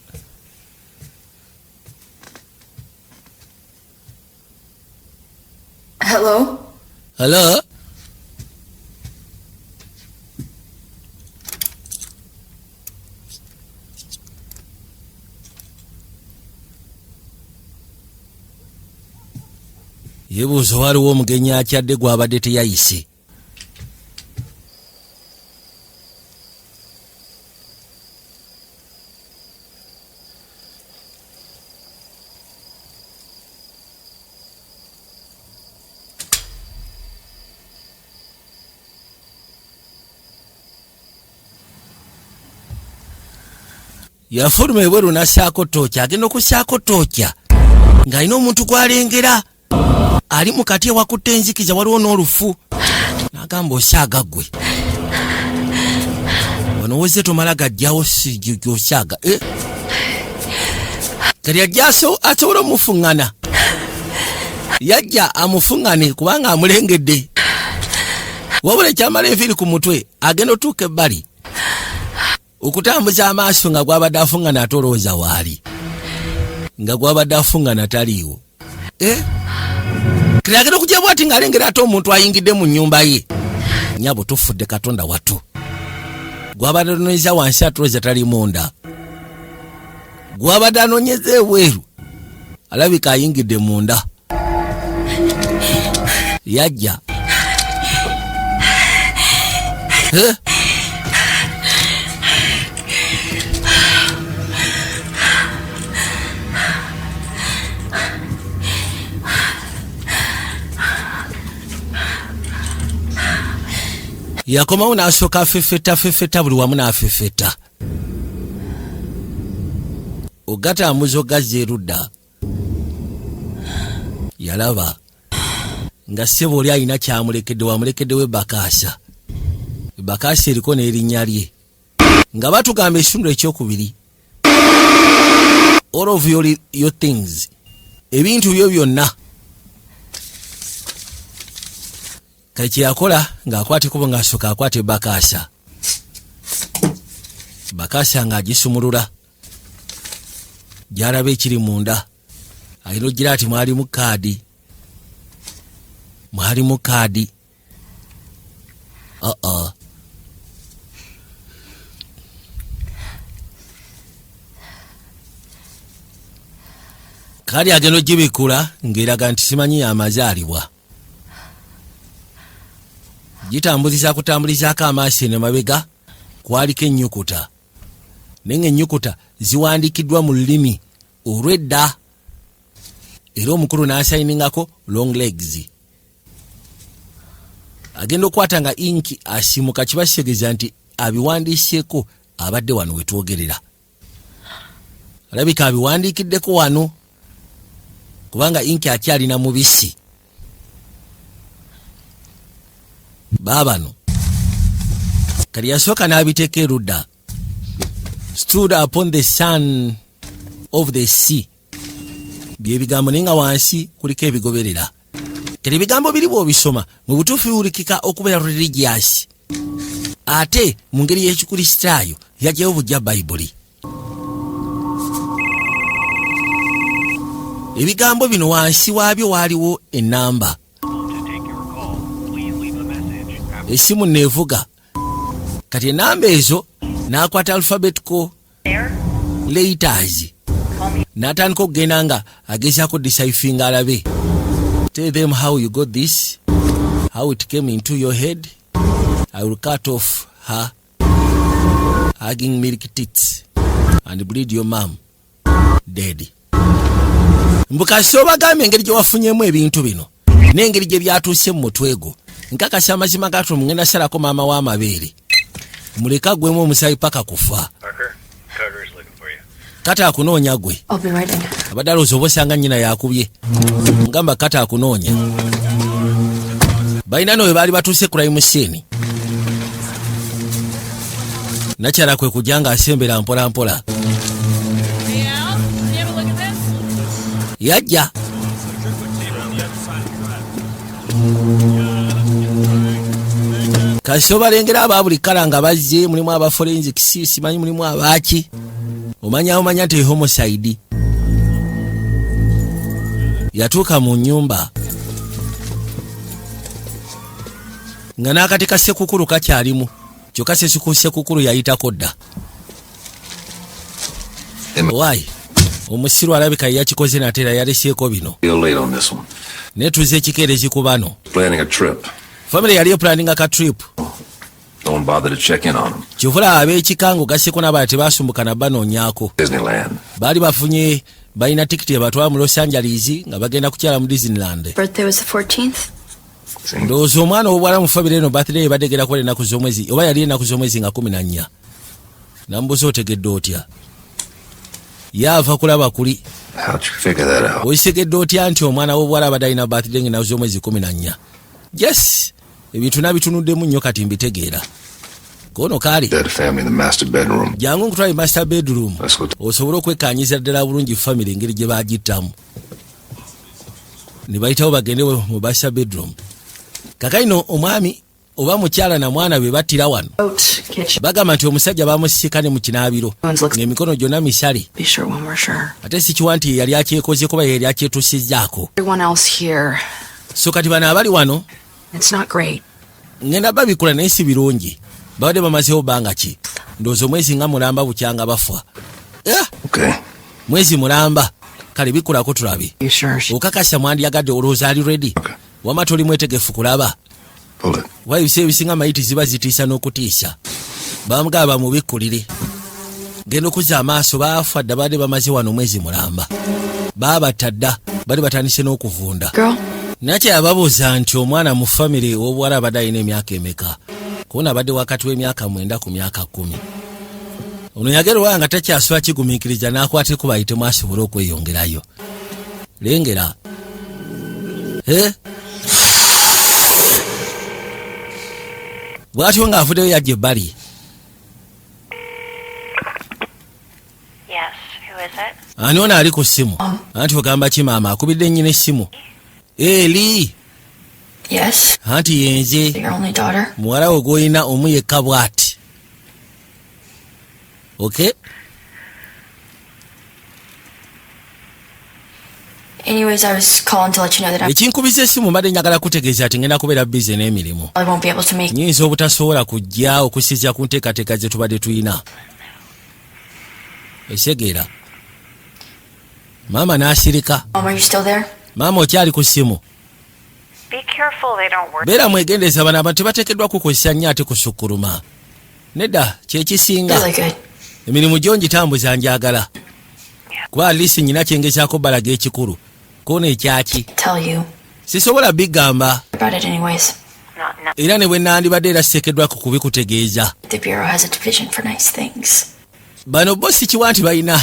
Hello? Hello? Yebuuza waliwo omugenyi akyadde gwabadde teyayise. Yafuluma ebweru n'assaako ttooki. Agenda okussaako ttooki ng'alina omuntu gw'alengera ali mu kati ewakutte enzikiza, waliwo n'olufu. N'agamba, "Osaaga ggwe, wano wozze tomala gajjawo osaaga." Eh? Kati ajja asobole omufuŋŋana, yajja amufuŋŋane kubanga amulengedde, wabula ekyamala enviiri ku mutwe. Agenda otuuka ebbali okutambuza amaaso nga gwabadde afuŋŋana, ate olowooza waali nga gwabadde afuŋŋana taliiwo. Eh? Kati agenda okujja bwati ng'alengera ate omuntu ayingidde mu nnyumba ye. Nyabo, tufudde! Katonda watu! Gwabadde anoonyeza wansi atulowooza tali munda, gwabadde anoonyeza ebweru alabika ayingidde munda. Yajja. Eh? Yakomawo n'asooka afefeta fefeta buli wamu, n'afefeta ogatambuza ogazza erudda. Yalaba nga ssebo oli alina kyamulekedde, wamulekeddewo ebakaasa, ebakaasa eriko n'erinnya lye. Nga batugamba ekitundu ekyokubiri, all of your things, ebintu byo byonna. Kale kyeyakola ng'akwata ekubo, ng'asooka akwata ebakaasa, bakaasa ng'agisumulula, gy'alaba ekiri munda. Alina ogira ati mwalimu kaadi, mwalimu kaadi. Aa. Kali agenda ogibikula ng'eraga nti simanyi amazaalibwa. Gitambuliza kutambulizaako amaaso eno mabega, kwaliko ennyukuta, naye ng'ennyukuta ziwandiikiddwa mu lulimi olw'edda, era omukulu n'asayiningako long legs. Agenda okukwata nga inki asimuka, kiba kitegeeza nti abiwandiiseeko abadde wano wetwogerera. Alabika abiwandiikiddeko wano kubanga inki akyalina mubisi. Baabano kati yasooka n'abiteeka erudda. "Stood upon the sun of the sea" byebigambo, naye nga wansi kuliko ebigoberera. Kati ebigambo biri bw'obisoma mu butuufu biwulikika okubeera religious, ate mu ngeri y'Ekikristaayo yajjayo bujja Bayibuli. Ebigambo bino wansi waabyo waaliwo enamba. Essimu neevuga. Kati enamba ezo n'akwata alphabetical letters n'atandika okugenda nga agezaako deciphering alabe. "Tell them how you got this, how it came into your head. I will cut off her hugging milk tits and bleed your mom dead." Mbukasi obagambye engeri gye wafunyemu ebintu bino n'engeri gye byatuuse mu mutwe gwo, nkakasa amazima gatu mugenda salako maama w'amabeere, muleke agwemu omusaayi paka kufa. Parker, Carter's looking for you. Kata akunoonya gwe. I'll be right in. Abadde alowooza oba osanga nnyina yakubye, ngamba kata akunoonya. Balina no we baali batuuse crime scene. Nakyala kwe kujja ng'asembera mpola mpola. Yajja kasi obalengera aba buli kala nga bazze, mulimu aba forensics, simanyi mulimu abaaki, omanya omanya nti homicide. Yatuuka mu nyumba nga n'akati ka sekukulu kakyalimu, kyokka sekukulu yayitako dda. Waayi, omusiru alabika ye yakikoze, nateera yaleseeko bino. Feel late on this one. Naye tuze ekikeerezi ku bano. Planning a trip. Family yali epulaninga ka trip. Don't bother to check in on them. Kyovula ab'ekika ng'ogasseko n'abalala tebasumbuka na banoonyaako. Disneyland. Baali bafunye, balina tikiti ebatwala mu Los Angeles nga bagenda kukyala mu Disneyland. Birthday was the 14th. Ndowooza omwana ow'obuwala mu family eno birthday ebadde egenda kuba ennaku z'omwezi, oba yali ennaku z'omwezi nga 14. Nambuuza, "Otegedde otya?" Yaava kulaba kuli. How'd you figure that out? Okitegedde otya nti omwana w'obuwala abadde alina birthday ng'ennaku z'omwezi 14? Yes, ebintu nabitunuddemu nnyo, kati mbitegeera. Kono kaali. Dead family in the master bedroom. Jangu nkutwale master bedroom. Let's go. Osobole okwekkanyiza ddala bulungi family engeri gye bagittamu. Ne bayitawo bagende mu master bedroom. Kakaino omwami oba mukyala na mwana be battira wano. Boat, kitchen. Bagamba nti omusajja bamusika ne mu kinaabiro ng'emikono gyonna misale. Be sure when we're sure. Ate sikiwa nti yali akyekoze kuba yali akyetusizzaako. Everyone else here, So kati bano abali wano, it's not great. Ngenda babikula naye si birungi. Babadde bamazeewo bbanga ki? Ndowooza omwezi nga mulamba bukyanga bafa. Eh, Okay. mwezi mulamba. Kale bikulako tulabe. You sure? She- Okakasa mwandyagadde, olowooza ali ready? Okay. Wama toli mwetegefu kulaba? Pull it. Kuba ebiseera ebisinga mayiti ziba zitiisa n'okutiisa. Bamugaba bamubikkulire. Genda okuzza amaaso, baafa dda, badde bamaze wano omwezi mulamba. Baabatta dda, bali batandise n'okuvunda. Girl, Nakye yababuuza nti omwana mu famire ow'obuwala abadde alina emyaka emeka? Kubona abadde wakati w'emyaka 9 ku myaka 10. Ono yagerwa nga takyasobola kigumiikiriza, n'akwata ekuba ayitemu asobole okweyongerayo. Lengera. Eh? Bw'atyo ng'avuddeyo yajja ebbali. Yes, who is it? Ani ono ali ku ssimu? Anti ogamba ki maama akubidde nnyina essimu eri? Yes, Anti yenze. your only daughter. Muwala we gw'olina omu yekka bw'ati. Okay. Anyways, I was calling to let you know that I Ekinkubiza essimu, mbadde njagala kutegeeza nti ngenda kubeera busy n'emirimu. probably won't be able to make Nyinza obutasobola kujja okusinziira ku nteekateeka ze tubadde tulina. Ekitegeera Maama n'asirika. Mom, are you still there? Maama, okyali ku ssimu? Be careful they don't work. Beera mwegendereza, bano abantu tebateekeddwa kukozesa nnyo ate kusukkuluma. Nedda, kyekisinga. Really good. Emirimu gyo ngitambuza, njagala kuba at least nyina kyengezaako balaga ekikulu kono ekyaki. Tell you Sisobola bigamba. about it anyways. Not now. Era ne bwe nandibadde era siteekeddwako kubikutegeeza. The Bureau has a division for nice things. Bano bo si kiwa nti balina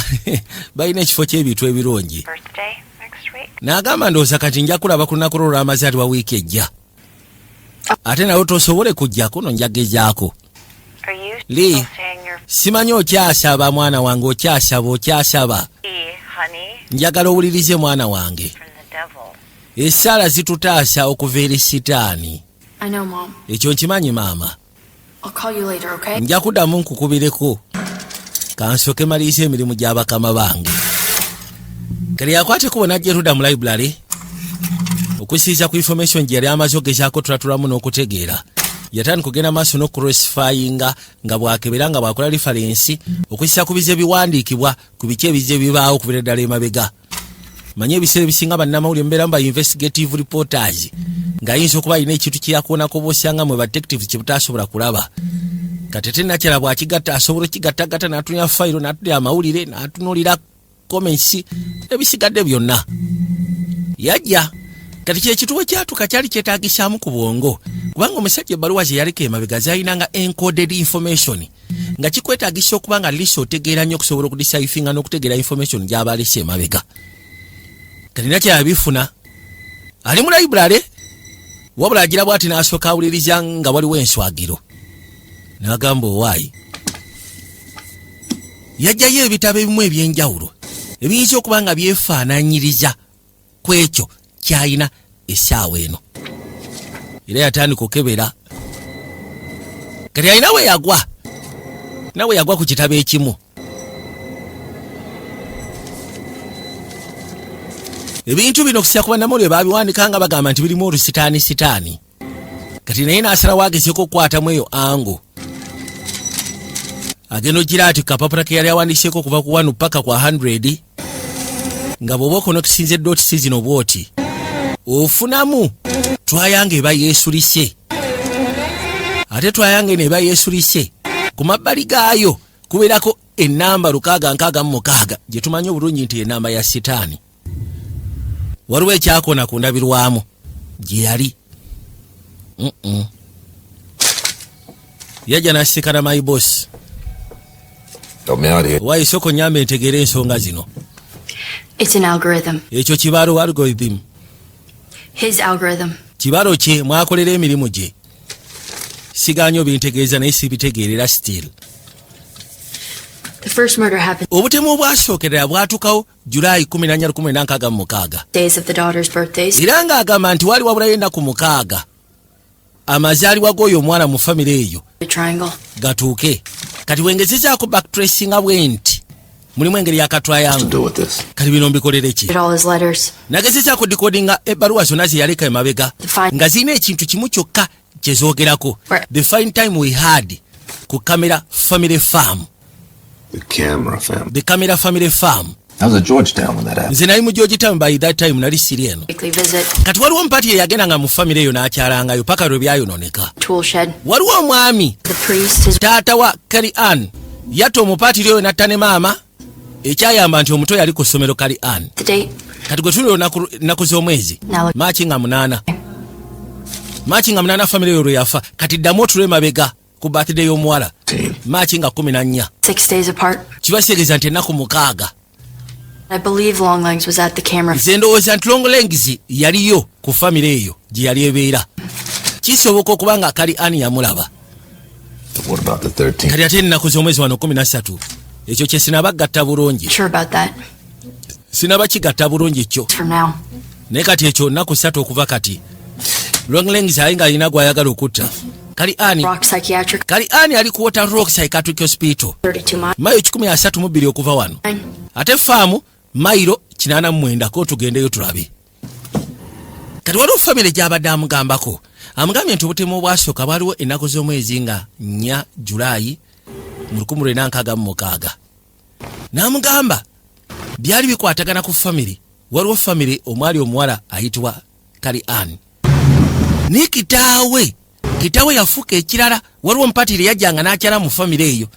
ekifo ky'ebintu ebirungi. Birthday next week. N'agamba, ndowooza kati nja kulaba ku lunaku lwo olw'amazaalibwa wiiki ejja, ate nawe tosobole kujja kuno, njagezaako. Are you Lee. still saying your Simanyi okyasaba, mwana wange, okyasaba, okyasaba? fee, honey, Njagala owulirize, mwana wange. from the devil? Essaala zitutaasa okuva eri sitaani. I know, Mom. Ekyo nkimanyi, maama. I'll call you later, okay? Nja kuddamu nkukubireko, kansooke maliriza emirimu gy'abakama bange. Kale yakwata ekkubo n'ajja erudda mu library okusinziira ku information gye yali amaze ogezaako tulatulamu n'okutegeera. Yatandika okugenda maaso n'okuclassifyinga nga bwakebera, nga bwakola reference okusinziira ku bize biwandiikibwa, ku biki ebize bibaawo okubira ddala emabega. Manye ebiseera ebisinga bannamawulire mubeeramu ba investigative reporters, ng'ayinza okuba alina ekintu kyeyakoonako boosanga mwe ba detective kye butasobola kulaba. Kati ate nakyala bw'akigatta, asobola okigattagatta n'atunulira fayiro, n'atunulira amawulire, n'atunulira comments ebisigadde byonna. Yajja kati kyekituwo kyatuka kyali kyetaagisaamu ku bwongo, kubanga omusajja ebbaluwa ze yaleka emabega zalinanga encoded information, nga kikwetaagisa okuba nga lisa otegeera nnyo okusobola okudecipheringa n'okutegeera information gy'aba alese emabega. Kati nakyala bifuna ali mu library, wabula agira bw'ati n'asooka awuliriza nga waliwo enswagiro, n'agamba owaayi. Yajjayo ebitabo ebimu ebyenjawulo ebiyinza okuba nga byefaananyiriza ku ekyo kyalina essaawa eno, era yatandika okebera. Kati alina we yagwa, nawe yagwa ku kitabo ekimu. Ebintu bino okusya ku bannamawulire babiwandika nga bagamba nti birimu olusitaani sitaani. Kati naye n'asalawo agezeko okukwatamu eyo ango agenda ogira ati kapapula ke yali awandiseeko okuva ku 1 paka kwa 100, nga bw'oba okonektisinze dots zino bw'oti ofunamu triangle eba yeesulise, ate triangle eno eba yeesulise, ku mabbali gaayo kubeerako enamba 666 gye tumanyi obulungi nti enamba ya sitaani. Waliwo ekyakona ku ndabirwamu gye yali. Yajja n'asisikana my boss. Help me out here. Waayo, sooka onyambe ntegeere ensonga zino. It's an algorithm. Ekyo kibalo, algorithm. His algorithm. Kibalo kye mwakolera emirimu gye. Siganyo bintegeeza, naye sibitegeerera still. The first murder happened Obutemu obwasookerera bwatukawo Julayi 14 1966. days of the daughters' birthdays. Era ng'agamba nti wali wabulayo ennaku 6 amazaalibwa g'oyo omwana mu famire eyo The triangle. gatuuke. Kati bwengezezaako backtracinga bwe nti mulimu engeri To ya katriangle. do with this. Kati bino mbikolere ki? Did all his letters. Nagezezaako decodinga ebbaluwa zonna ze yaleka emabega, The fine. nga zirina ekintu kimu kyokka kyezoogerako. Right. The fine time we had ku Camera family farm. The camera family. The Camera family farm. I was at Georgetown when that happened. Nze nali mu Georgetown by that time, nali siri eno. Weekly visit. Kati waliwo omupati eyagendanga mu famire eyo n'akyalangayo paka lwe byayononeka. Tool shed. Waliwo omwami, The priest. His taata wa Kari Ann, yatta omupaatiri oyo n'atta ne maama, ekyayamba nti omuto yali ku ssomero, Kari Ann. The date. Kati gwe tuli ennaku z'omwezi Maaki nga 8, Maaki nga 8, famire eyo lwe yafa. Kati ddamu otulwe mabega ku birthday y'omuwala, Maaki nga 14. 6 days apart. Kiba kitegeeza nti ennaku 6. I believe Longlegs was at the camera. Nze ndowooza nti Longlegs yaliyo ku famire eyo gye yali ebeera. Kisoboka okuba nga Kali Ani yamulaba. What about the 13th? Kati ate ennaku z'omwezi wano 13, ekyo kye sinabagatta bulungi. Sure about that. Sinabakigatta bulungi kyo. From now. Naye kati ekyo nnaku 3 okuva kati, Longlegs aye ng'alina gw'ayagala okutta, Kali Ani. Rock Psychiatric. Kali Ani ali ku Water Rock Psychiatric Hospital. 32 miles. Mailo 132 okuva wano, ate faamu mayiro 89. Ko tugendeyo tulabe. Kati waliwo famire gy'abadde amugambako, amugambye nti obutemu obwasooka bwaliwo ennaku z'omwezi nga 4 Julayi mu 1966, n'amugamba Byali bikwatagana ku family. Waliwo family omwali omuwala ayitibwa Kali Ann, naye kitaawe yafuuka ekirala. Waliwo omupatiri yajjanga n'akyala mu family eyo.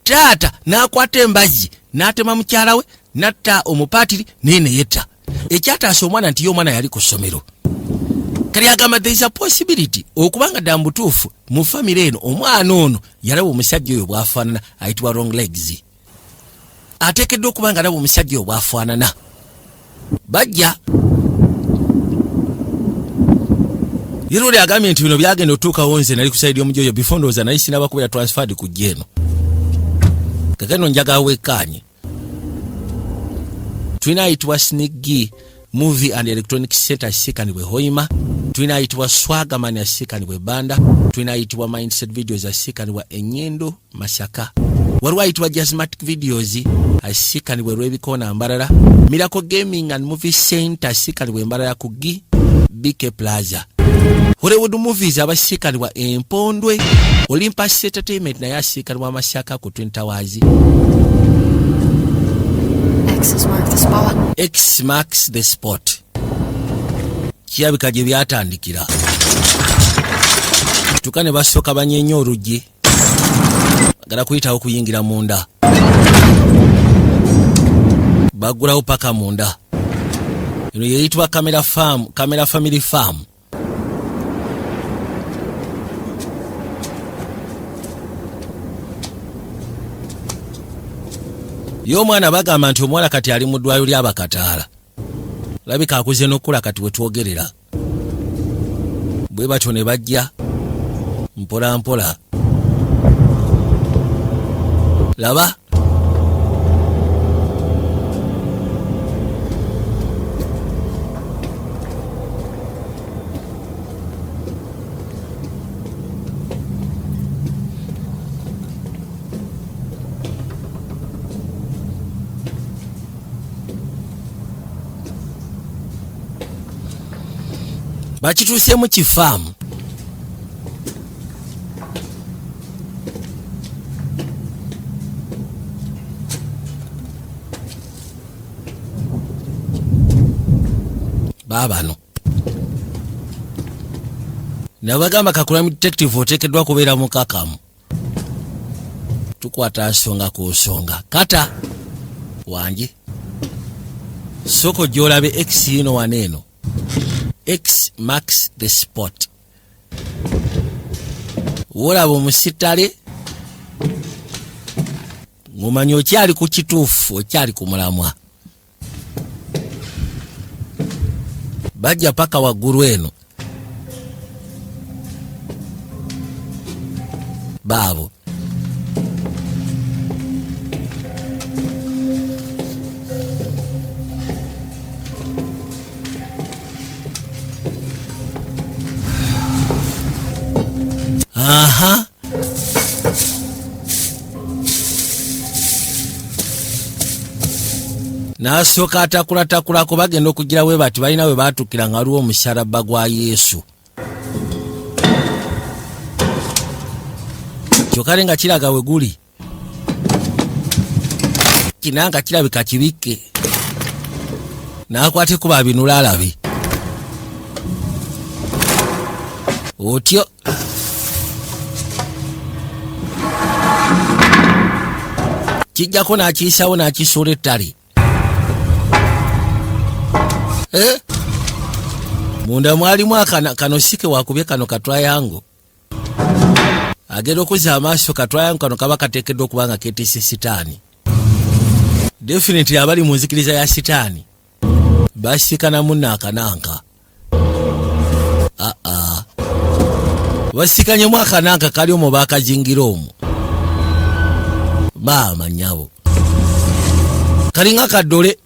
Taata n'akwata embazzi n'atema mukyala we, n'atta omupatiri, naye ne yetta. Ekyataasa omwana nti ye omwana yali ku ssomero. Kali agamba there is a possibility okubanga ddala mu butuufu mu family eno omwana ono yalaba omusajja oyo bw'afaanana ayitibwa Long Legs. Ateekeddwa okuba nga alaba omusajja oyo bw'afaanana. Bajja yeroli agambye nti bino byagenda otuukawo, nze nali ku side y'omujojo before, ndowooza nali sinaba kubeera transferred ku jja eno. Kakano njagala wekkaanye, tulina ayitibwa Snigi Movie and Electronic Center asiikanibwe Hoima, tulina ayitibwa Swagaman asiikanibwe Banda, tulina ayitibwa Mindset Videos asiikanibwa Enyendo Masaka, waliwo ayitibwa Jasmatic Videos asiikanibwe Lwebikoona Mbarara, Miracle Gaming and Movie Center asiikanibwe Mbarara ku G BK Plaza, Hollywood Movies abasiikanibwa Empondwe, Olympus Entertainment naye asiikanibwa Masaka ku Twin Towers. X's mark the spot. X marks the spot. Kirabika gye byatandikira. Tuka ne basooka banyenya oluggi, bagala kuyitawo kuyingira munda. Baggulawo paka munda. Eno yeyitibwa Camera Farm, Camera Family Farm. Ye omwana bagamba nti omuwala kati ali mu ddwaliro ly'abakataala, labika akuze n'okula kati wetwogerera. Bwe batyo ne bajja mpola mpola. Laba, bakituuseemu kifaamu. Baabano nabagamba ka crime detective oteekeddwa kubeera mukakamu, tukwata nsonga ku nsonga. Kata wangi, soko gyolabe x yino wano eno, X marks the spot. Wolaba omusitale ng'omanya okyali ku kituufu, okyali ku mulamwa. Bajja paka waggulu eno, baabo. Aha, n'asooka atakulatakulaku. Bagenda okugira bwe bati, balina we baatukira nga waliwo omusalaba gwa Yesu, kyokka ale nga kiraga we guli kinanga kirabika kibikke. N'akwata ekuba abinula alabe otyo. Kijjako n'akiyisawo n'akisuula ettale. Eh? Munda mwalimu akana kano sike wakubye kano katwayango. Agenda okuzza amaaso, katwayango kano kaba kateekeddwa okuba nga keetisse sitaani. Definitely abali mu nzikiriza ya sitaani basikana munno akananka. Aa, basikanyemu akananka kali omwo, bakazingira omwo. Maama nnyabo, kalinga kaddole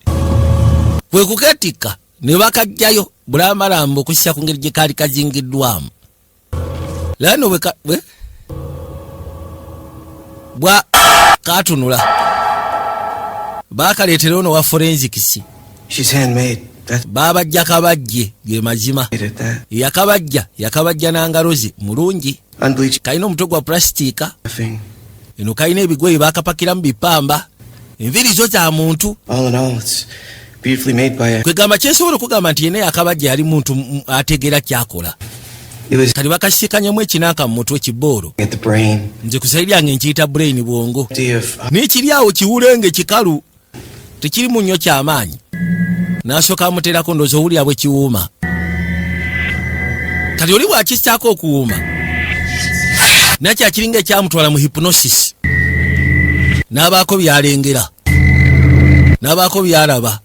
kwe kuketikka ne bakajjayo bulambalamba okussa ku ngeri gye kaali kazingiddwamu. Lano bwe bwa katunula, baakaleetera ono wa forensics. She's handmade. That's Baabajja kabajje ge mazima. at that. Yakabajja, yakabajja n'angalo ze mulungi. Unbleached Kalina omutwe gwa pulasitiika. thing. Eno kalina ebigoye bakapakiramu bipamba. Enviiri zo za muntu. All in all, it's beautifully made by a. Kwegamba kyensobola okugamba nti yenna yakabajja yali muntu ategeera kyakola. It was Kati bakasiikanyemu ekinanka mu mutwe kiboolo. at the brain. Nze ku side yange nkiyita brain, bwongo. Idea of Naye kiri awo kiwulenge kikalu, tekirimu nnyo kyamaanyi. N'asooka amuteerako, ndowooza owulira bwe kiwuuma. Kati oli bw'akissaako okuwuuma, nakyakiringa ekyamutwala mu hypnosis, n'abaako byalengera, n'abaako byalaba,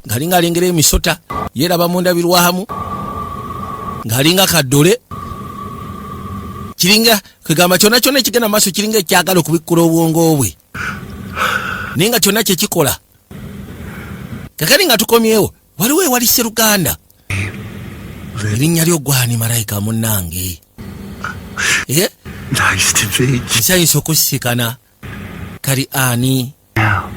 ng'alinga alengera emisota, yeeraba mu ndabirwamu, ng'alinga kaddole. Kiringa kwegamba kyonna kyonna ekigenda mu maaso kiringa ekyagala okubikkula obwongo bwe, naye nga kyonna kyekikola. Kakati nga tukomyewo, waliwo ewali seruganda, erinnya lyo gwani? Malayika munnange. Eh? Nice to meet you. Nsanyusa okusisikana. Kali ani? Now,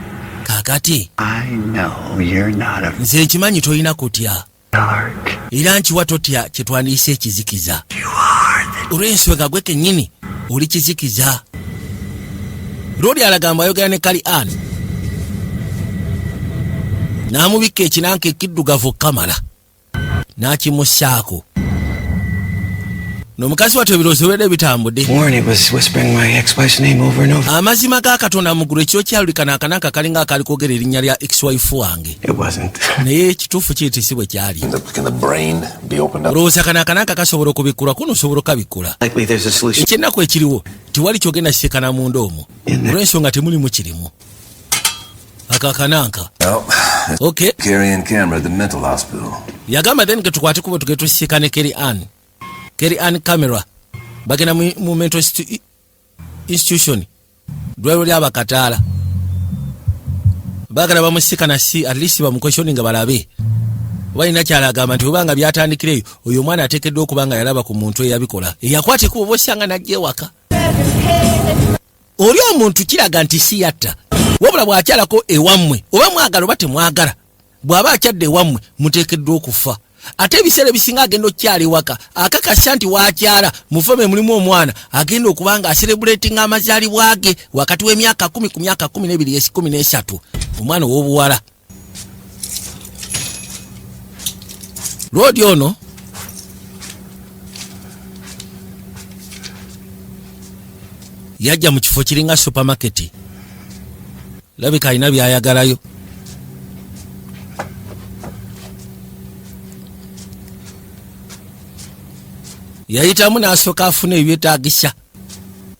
Kaakati I know you're not a nze nkimanyi tolina kutya. dark. Era nkiwa totya kyetwandiise ekizikiza. You are the Olw'ensonga gwe kennyini oli kizikiza. Lwoli alagamba ayogera ne kali ani, n'amubikka ekinanka ekiddugavu kamala n'akimussaako n'omukazi wattu ebirowoozo bibeera bitambudde. Warren, it was whispering my ex-wife's name over and over. Amazima ga Katonda, muggulu ekiro kyalulikana akananka kalinga akali kwogera erinnya lya ex-wife wange. It wasn't. Naye ekituufu kiri ti si bwe kyali. Can the brain be opened up? Olowooza kano akananka kasobola okubikkulwa? Kuno osobola okabikkula. Likely there's a solution. Ekyennaku ekiriwo, tewali kyogenda kisekana munda omwo olw'ensonga temulimu kirimu ako akananka. Well, Okay. Carrie Ann Camera at the mental hospital. Yagamba then ketukwate kubo tuge tusisikane Kerry Ann, Kerry Ann Camera. Bagenda mu mental institution, ddwaliro lyabakataala. Baagala bamusikana si at least bamuquestioni nga balabe oba alina kyalagamba nti obanga byatandikireyo oyo omwana ateekeddwa okuba nga yalaba ku muntu eyabikola, eyakwata ekubo oba osanga najja ewaka. Oli omuntu kiraga nti si yatta, wabula bw'akyalako ewammwe, oba mwagala oba temwagala, bw'aba akyadde ewammwe muteekeddwa okufa. Ate ebiseera ebisinga agenda okukyala ewaka akakasa nti wakyala mufame mulimu omwana agenda okuba nga acelebratinga amazaalibwa ge wakati w'emyaka 10 ku myaka 12, 13, omwana ow'obuwala. Lwodi ono yajja mu kifo kiringa supermarket, labika alina byayagalayo. Yayitamu n'asooka afuna ebyetaagisa,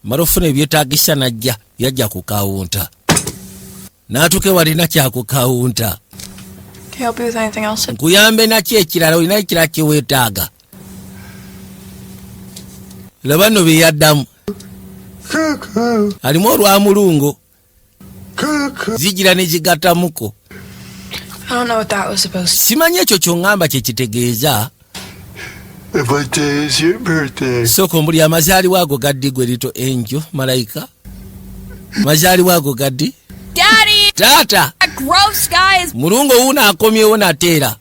mala ofuna ebyetaagisa najja yajja ku counter, n'atuuka ewalina kyaku counter. Can I help you with anything else? Nkuyambe nakyo ekirala? Olina ekirala kyeweetaaga? Laba nno bye yaddamu, alimu olwamulungo zigira ne zigattamuko. I don't know what that was supposed to. Simanyi ekyo kyoŋŋamba kye kitegeeza. What day is your birthday? Sooka ombuli amazaalibwa ago gaddi gwe little angel malayika? Mazaalibwa ago gaddi? Daddy! Taata! That gross guy is. Mulungu owuno akomyewo nateera,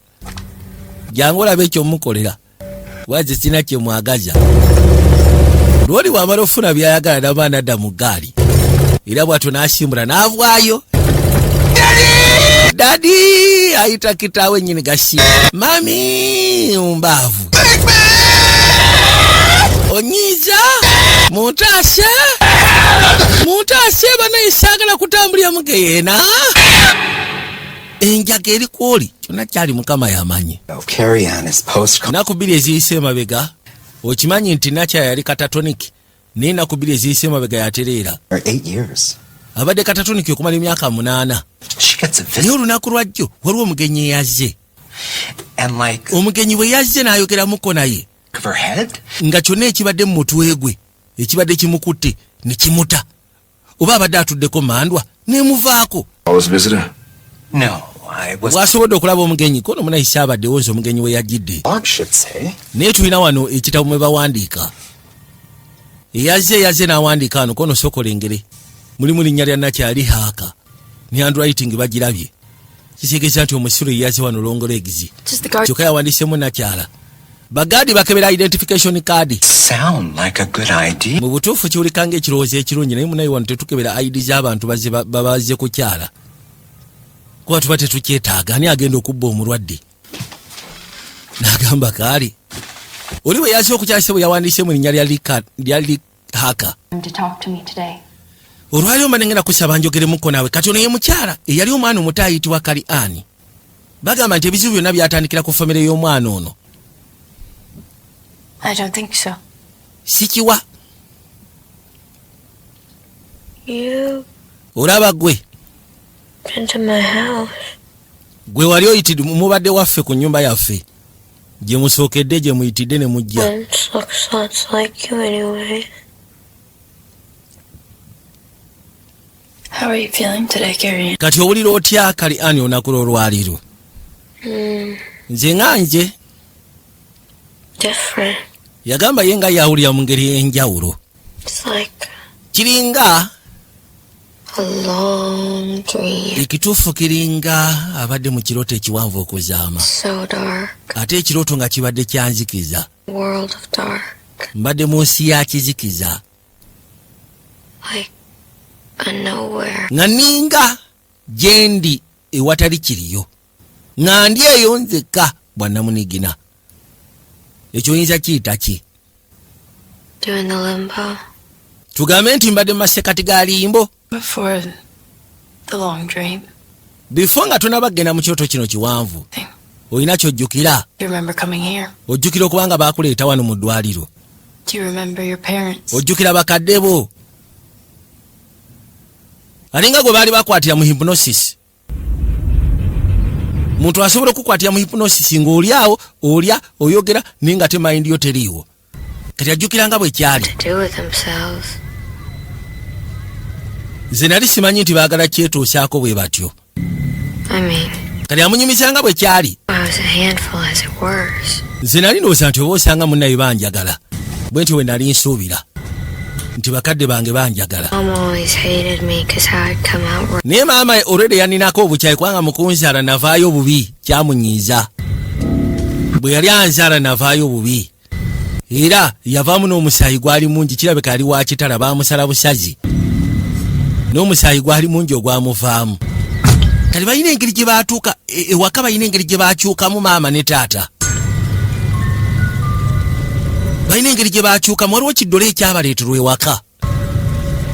jangu olabe ekyomukolera. Waze sina kyemwagaza. Lwoli bwamala ofuna byayagala naba nadda mu ggaali, era bwatyo n'asimbula n'avaayo. Daddy, ayita kitaawe nyini gasi, mummy mbaavu onyiiza, muntaase, muntaase banaye, saagala kutambulira mu geyeena, enjaga eri kwoli. Kyonna kyali Mukama yamanyi. Carrie Ann is post Ennaku 2 eziyise emabega, okimanyi nti nakya yali catatonic, naye ennaku 2 eziyise emabega yatereera. For 8 years. Abadde catatonic okumala emyaka 8. She gets a visit. Naye olunaku lwajjo waliwo omugenyi eyazze. And like Omugenyi bwe yazze n'ayogeramuko naye of her head? nga kyonna ekibadde mu mutwe gwe ekibadde kimukutte ne kimuta, oba abadde atuddeko mandwa nemuvaako. Always visitor? No, I was. Bwasobodde okulaba omugenyi kono munayise abaddewo nze omugenyi we yajjidde. Log should say. Naye tulina wano ekitabo mwe bawandiika eyazze, eyazze n'awandiika wano kono sooka olengere mulimu linnya lya nakyali haaka ne handwriting bagirabye, kitegeeza nti omusiru yeyaze wano long legs. Just the guard. Kyokka yawandiisemu nakyala. Bagaadi bakebera identification card. Sound like a good idea. Mu butuufu kiwulika ng'ekirowoozo ekirungi, naye munaye wano tetukebera ID z'abantu bazze babazze kukyala. Kuba tuba tetukyetaaga. Ani agenda okubba omulwadde? N'agamba kaali oli bwe yazze okukyalise bwe yawandiise mu linnya lya Lihaka. To talk to me today. Olwaliwo mba nengenda kusaba njogeremuko naawe. Kati ono ye mukyala eyali omwana omuto ayitibwa Kali Ani. Bagamba nti ebizibu byonna byatandikira ku famire y'omwana ono. I don't think so. Sikiwa. You Olaba gwe been to my house. Gwe wali oyitidde, mubadde waffe ku nnyumba yaffe gye musookedde, gye muyitidde ne mujja. Once looks lots like you anyway. How are you feeling today, Carrie? Kati owulira otya, Kali Ani, olunaku lw'olwaliiro? Nze nga nje Different. Yagamba ye nga yawulira mu ngeri ey'enjawulo. It's like Kiringa a long dream. Ekituufu kiringa abadde mu kirooto ekiwanvu okuzaama. So dark. Ate ekirooto nga kibadde kyanzikiza. World of dark. Mbadde mu nsi ya kizikiza. Like a nowhere. Nga ninga gye ndi ewatali kiriyo, nga ndi eyo nzekka bwannamunigina. Ekyo oyinza kiyita ki? Doing the limbo. Tugambe nti mbadde mu masekati ga limbo. Before the long dream. Before nga tonaba kgenda mu kirooto kino kiwanvu, olina kyojjukira? You remember coming here? Ojjukira okubanga baakuleeta wano mu ddwaliro? Do you remember your parents? Ojjukira bakadde bo? Alinga gwe baali bakwatira mu hypnosis. Muntu asobola okukwatira mu hypnosis ng'oli awo olya, oyogera, naye nga te mind yo teriiwo. Kati ajjukira nga bwe kyali. To do with themselves. Nze nali simanyi nti baagala kyetuusaako bwe batyo. I mean, Kati amunyumiza nga bwe kyali. I was a handful as it was. Nze nali ndowooza nti oba osanga munnaye banjagala, bwe ntyo bwe nali nsuubira nti bakadde bange banjagala. Mom always hated me because how I'd come out Naye maama olwedde yaninako obukyayi kubanga mu kunzaala navaayo bubi. Kyamunyiiza bwe yali anzaala navaayo bubi, era yavaamu n'omusaayi gwali mungi. Kirabika yali wa kitala, baamusala busazi n'omusaayi gwali mungi ogwamuvaamu. Kati balina engeri gye batuuka ewaka, balina engeri gye bakyukamu. Maama ne taata balina engeri gye bakyukamu. Waliwo kiddole ekyabaleeterwa ewaka.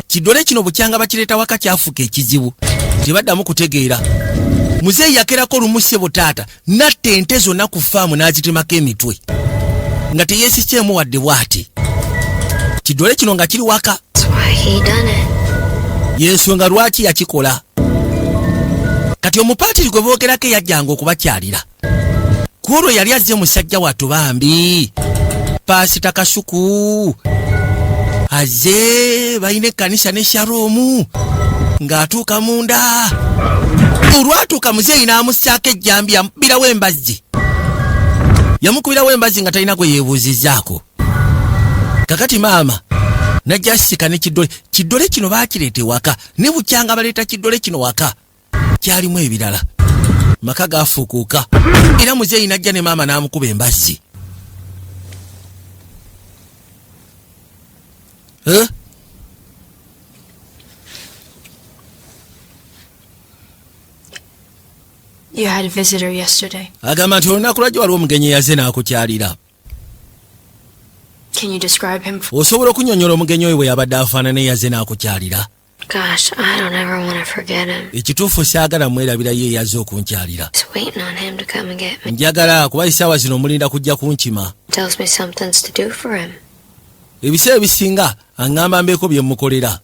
Kiddole kino bukyanga bakireeta waka kyafuuka ekizibu, tebaddamu kutegeera. Muzeeyi yakerako olumu, ssebo taata, natta ente zonna ku faamu n'azitemako emitwe nga teyeesikyemu wadde bw'ati. Kiddole kino nga kiri waka. That's why he done it. Yensonga lwaki yakikola. Kati omupaatiri gwe boogerako eyajjanga okubakyalira ku olwo yali azze, musajja wattu bambi Paasita Kasuku azze, balina ekkanisa ne Shaloomu. Ng'atuuka munda, olwatuuka muzeeyi n'amussaako ejjambi, yamukubirawo embazzi, yamukubirawo embazzi nga talina gwe yeebuuzizzaako. Kakati maama najja asika ne kiddole. Kiddole kino baakireeta ewaka, ne bukyanga baleeta kiddole kino waka kyalimu ebirala, maka gafuukuuka. Era muzeeyi najja ne maama n'amukuba embazzi. Eh? You had a visitor yesterday. Agamba nti olunaku lwajjo waliwo omugenyi eyazze n'akukyalira. Can you describe him? Osobola okunyonyola omugenyi oyo bwe yabadde afaanana eyazze n'akukyalira? Gosh, I don't ever want to forget him. Ekituufu saagala mwerabirayo eyazze okunkyalira. Just waiting on him to come and get me. Njagala kuba essaawa zino omulinda kujja kunkima. Tells me something's to do for him. Ebiseera ebisinga aŋŋamba mbeeko bye mukolera.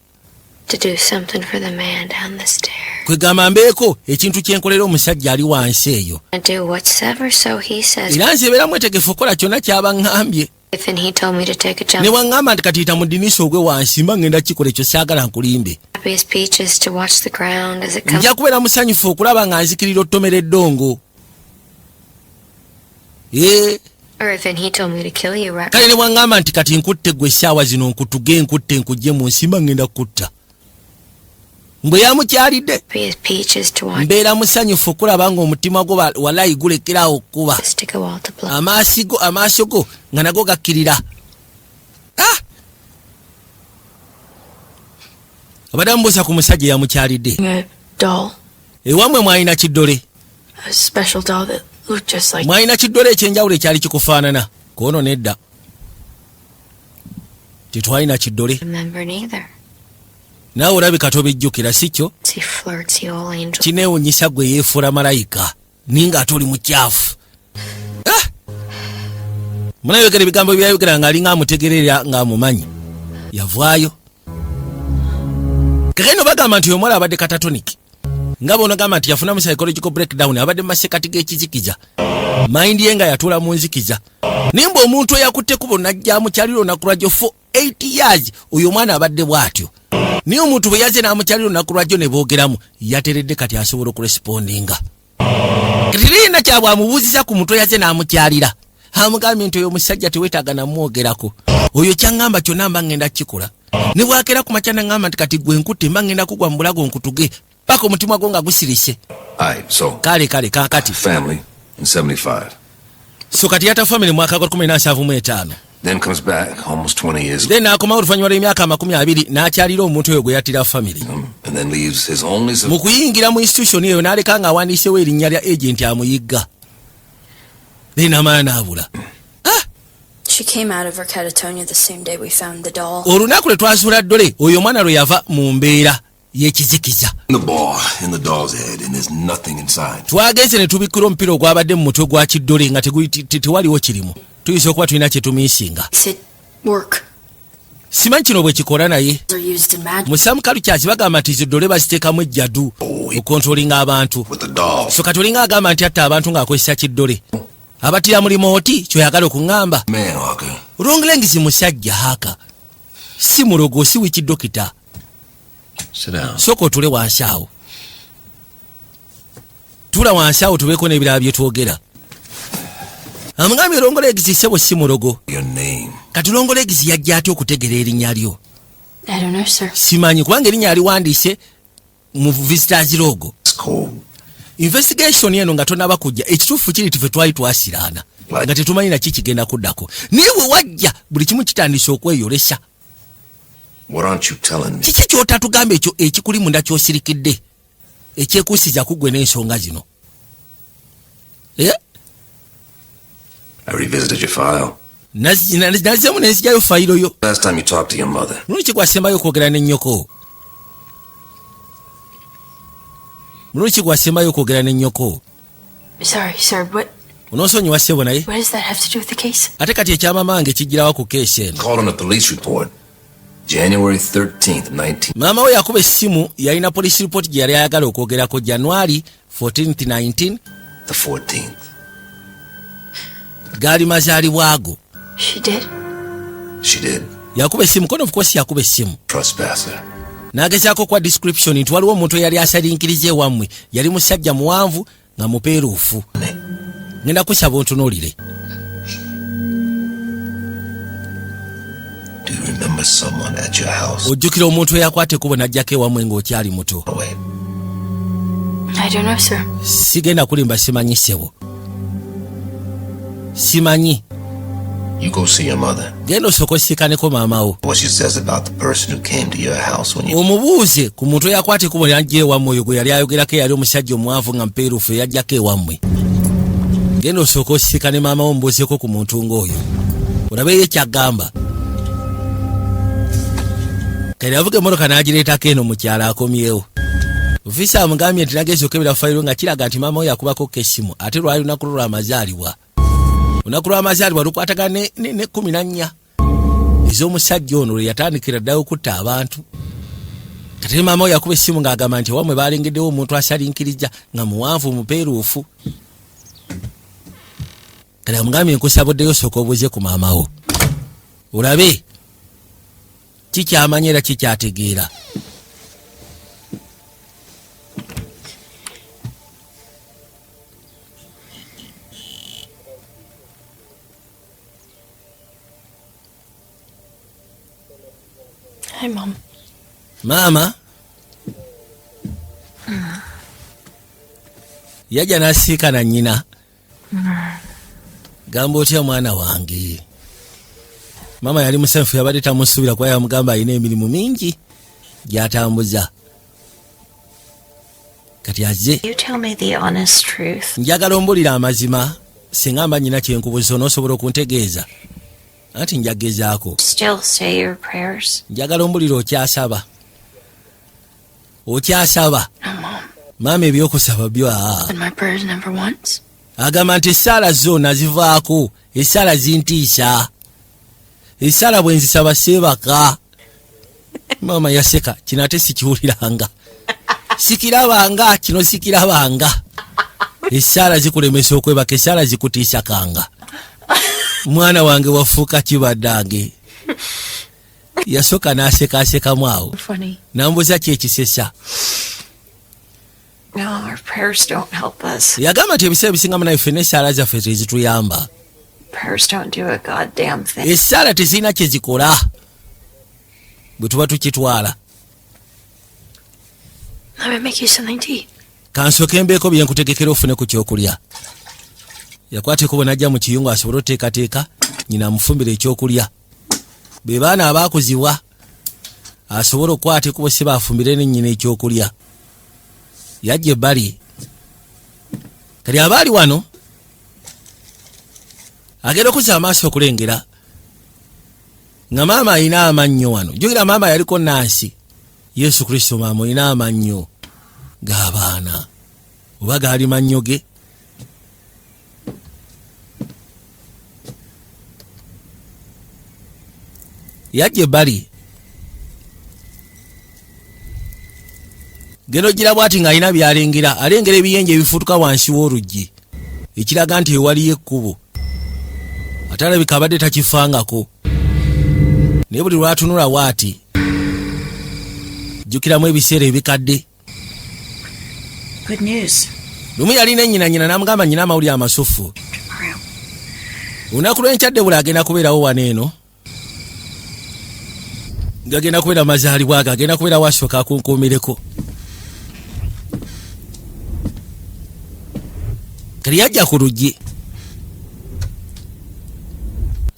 To do something for the man down the stairs. Kwegamba mbeeko ekintu kyenkolera omusajja ali wansi eyo. I do whatever so he says. Era nze beera mwetegefu okukola kyonna kyaba ŋŋambye. If and he told me to take a jump. Ne waŋŋamba nti katiyita mu ddinisa ogwe wansi, mba ŋŋenda kikola ekyo, saagala nkulimbe. Happy as peaches to watch the ground as it comes. Nja kubeera musanyufu okulaba nga nzikirira ottomera eddongo. Ee. Or if and he told me to kill you right. Kale ne bwaŋŋamba nti kati nkutte gwe essaawa zino, nkutuge, nkutte, nkujje mu nsi, mba ŋŋenda kukutta mbwe yamukyalidde. Happy as peaches to watch Mbeera musanyufu okulaba ng'omutima gwo walayi gulekerawo okkuba. us to go all to blow. Amaasi go, amaaso go nga nago gakkirira. Ah! Abadde amubuusa ku musajja eyamukyalidde. A doll. Ewammwe mwalina kiddole? A special doll that looked just like Mwalina kiddole ekyenjawulo ekyali kikufaanana? Koono nedda, tetwalina kiddole. Remember neither. Naawe olabika tobijjukira, si kyo? See flirty old angel. Kineewunyisa gwe yeefuula malayika ninga ate oli mukyafu. Ah! Munayogera ebigambo byayogera ng'alinga amutegerera ng'amumanyi. Yavaayo kakeno bagamba nti omuwala abadde catatonic, nga bonagamba nti yafunamu psychological breakdown, abadde mu masekati g'ekizikiza, mind ye nga yatuula mu nzikiza. Naye mbu omuntu eyakutte kubo najja amukyalira olunaku lwajjo for 8 years, oyo omwana abadde bw'atyo, naye omuntu bwe yazze n'amukyalira olunaku lwajjo ne boogeramu, yateredde, kati asobola okurespondinga. Kati lirina kyabwe amubuuziza ku mutwe, yazze n'amukyalira, amugambye nti oyo omusajja teweetaaga namwogerako, oyo kyaŋŋamba kyonna mba ŋŋenda kukikola, ne bwakera ku makya naŋŋamba nti kati gwe nkutte, mba ŋŋenda kugwa mu bulago nkutuge paka omutima gwo nga gusirise. All right, so Kale kale, kaakati family in 75. So kati yata family mwaka gwa 1975. Then comes back almost 20 years Then n'akomawo oluvannyuma lw'emyaka 20 n'akyalira omuntu oyo gwe yattira family. and then leaves his only Mu kuyingira mu institution eyo n'aleka ng'awandiisewo erinnya lya agent amuyigga, then amala n'abula. She came out of her catatonia the same day we found the doll. Olunaku lwe twazuula ddole, oyo omwana lwe yava mu mbeera y'ekizikiza. The ball in the doll's head and there's nothing inside. Twagenze ne tubikkula omupiira ogwabadde mu mutwe gwa kiddole nga tewaliwo kirimu. Tuyinza okuba tulina kye tumiisinga. Makes it work. Simanyi kino bwe kikola, naye Are used in magic. mu some cultures bagamba nti ziddole baziteekamu ejjadu okucontrollinga abantu. With the doll. So kati olinga agamba nti atta abantu ng'akozesa kiddole, abatira mu remote, kyoyagala okuŋŋamba. Man, Harker. Longlegs musajja haka, si mulogo, si witch doctor. Sit down. Sooka otule wansi awo, tuula wansi awo tubeeko n'ebirala bye twogera. Amugambye Longlegs ssebo si mulogo. Your name. Kati Longlegs yajja atya okutegera erinnya lyo? I don't know, sir. Simanyi, kubanga erinnya aliwandiise mu visitors log. It's cold. Investigation eno nga tonaba kujja, ekituufu kiri tife twali twasiraana nga tetumanyi naki kigenda kuddako, naye bwe wajja buli kimu kitandise okweyolesa. What aren't you telling me? Kiki kyotatugamba ekyo ekikuli munda kyosirikidde ekyekuusiza ku ggwe n'ensonga zino? Eh? I revisited your file. Nazzeemu nenzigyayo fayiro yo. Last time you talked to your mother. Mulundi ki gwasembayo okwogera n'ennyoko? Mulundi ki gwasembayo okwogera n'ennyoko? Sorry, sir. What Onoosonyiwa ssebo, naye what does that have to do with the case? Ate kati ekyamamange kijjirawa ku case eno? Called on a police report. January 13th, 19. Maama we yakuba essimu, yalina police report gye yali ayagala okwogerako January 14 19 The 14th. Gaali mazaalibwago. She did? She did. Yakuba essimu kono, of course yakuba essimu. Trespasser. N'agezaako okuwa description nti waliwo omuntu eyali asalinkiriza ewammwe, yali musajja muwanvu nga mupeeruufu. Ngenda kusaba ontunuulire. Do you remember someone at your house? Ojjukira omuntu eyakwata ekkubo n'ajjako ewammwe ng'okyali muto? Oh, wait. I don't know, sir. Sigenda kulimba, simanyi ssebo, simanyi. You go see your mother. Genda osooka osiikaneko maama wo. What she says about the person who came to your house when you Omubuuze ku muntu eyakwata ekkubo n'ajja ewammwe, oyo gwe yali ayogerako, eyali omusajja omuwanvu nga mpeeruufu eyajjako ewammwe. Genda osooka osiikane maama wo, omubuuzeeko ku muntu ng'oyo, olabeyo ekyagamba. Kati avuga emmotoka n'agireetako eno mu kyalo, akomyewo. Ofiisa amugambye nti nagenza okebera fayiro nga kiraga nti maama we yakubako essimu, ate lwali lunaku lwo lwamazaalibwa. Olunaku lw'amazaalibwa lukwatagana ne 14 ez'omusajja ono lwe yatandikira ddala okutta abantu. Kati maama we yakuba essimu ng'agamba nti ewamwe balengeddewo omuntu asalinkiriza nga muwanvu mupeeruufu. Kati amugambye nkusabuddeyo osooka obuuze ku maama wo, olabe kikyamanyi era kikyategeera. Hi, Mom. Maama yajja n'asiikana nnyina. Gamba otya mwana wange? Maama yali musanyufu, yabadde tamusuubira kuba yamugamba alina emirimu mingi gy'atambuza. Kati azze. You tell me the honest truth. Njagala ombulira amazima. Singa mba nyina kyenkubuza, onoosobola okuntegeeza? Anti njagezaako. Still say your prayers. Njagala ombulira, okyasaba? Okyasaba? No, Mom. Maama, ebyokusaba byo aa. And my prayers never once. Agamba nti essaala zo nazivaako, essaala zintiisa, essaala bwe nzisaba seebaka. Maama yaseka. Kino ate sikiwuliranga, sikirabanga kino, sikirabanga. Essaala zikulemesa okwebaka, essaala zikutiisakanga. Mwana wange wafuuka kibaddange. Yasooka n'asekaasekamu awo. Funny. Nambuuza ki ekisesa. No, our prayers don't help us. Yagamba nti ebiseera ebisinga munaye ffenna essaala zaffe tezituyamba. Prayers don't do a goddamn thing. Essaala tezirina kye zikola bwe tuba tukitwala. Let me make you something to eat. Kansooke mbeeko bye nkutegekera ofune ku kyokulya. Yakwata ekkubo n'ajja mu kiyungu asobole oteekateeka nyina amufumbira ekyokulya. Be baana abaakuzibwa, asobole okukwata ekkubo si baafumbire ne nnyina ekyokulya. Yajja ebbali. Kati abaali wano agenda okuzza amaaso okulengera nga maama alina amannyo wano. Jjukira maama yaliko nansi. Yesu Kristo, maama olina amannyo g'abaana oba gaali mannyo ge? Yajja ebbali, genda ogira bwati ng'alina byalengera. Alengera ebiyenje ebifutuka wansi w'oluggi, ekiraga nti ewaliyo ekkubo. Ate alabika abadde takifangako, naye buli lwatunula waati jjukiramu ebiseera ebikadde. Good news. Lumu yalina ennyina, nyina n'amugamba, nyina amawulire amasufu. Tomorrow. Olunaku lw'enkyadde buli agenda kubeerawo wano eno, gagenda kubeera mazaalibwa ge, agenda kubeerawo, asooka akunkuumireko. Kati yajja ku luggi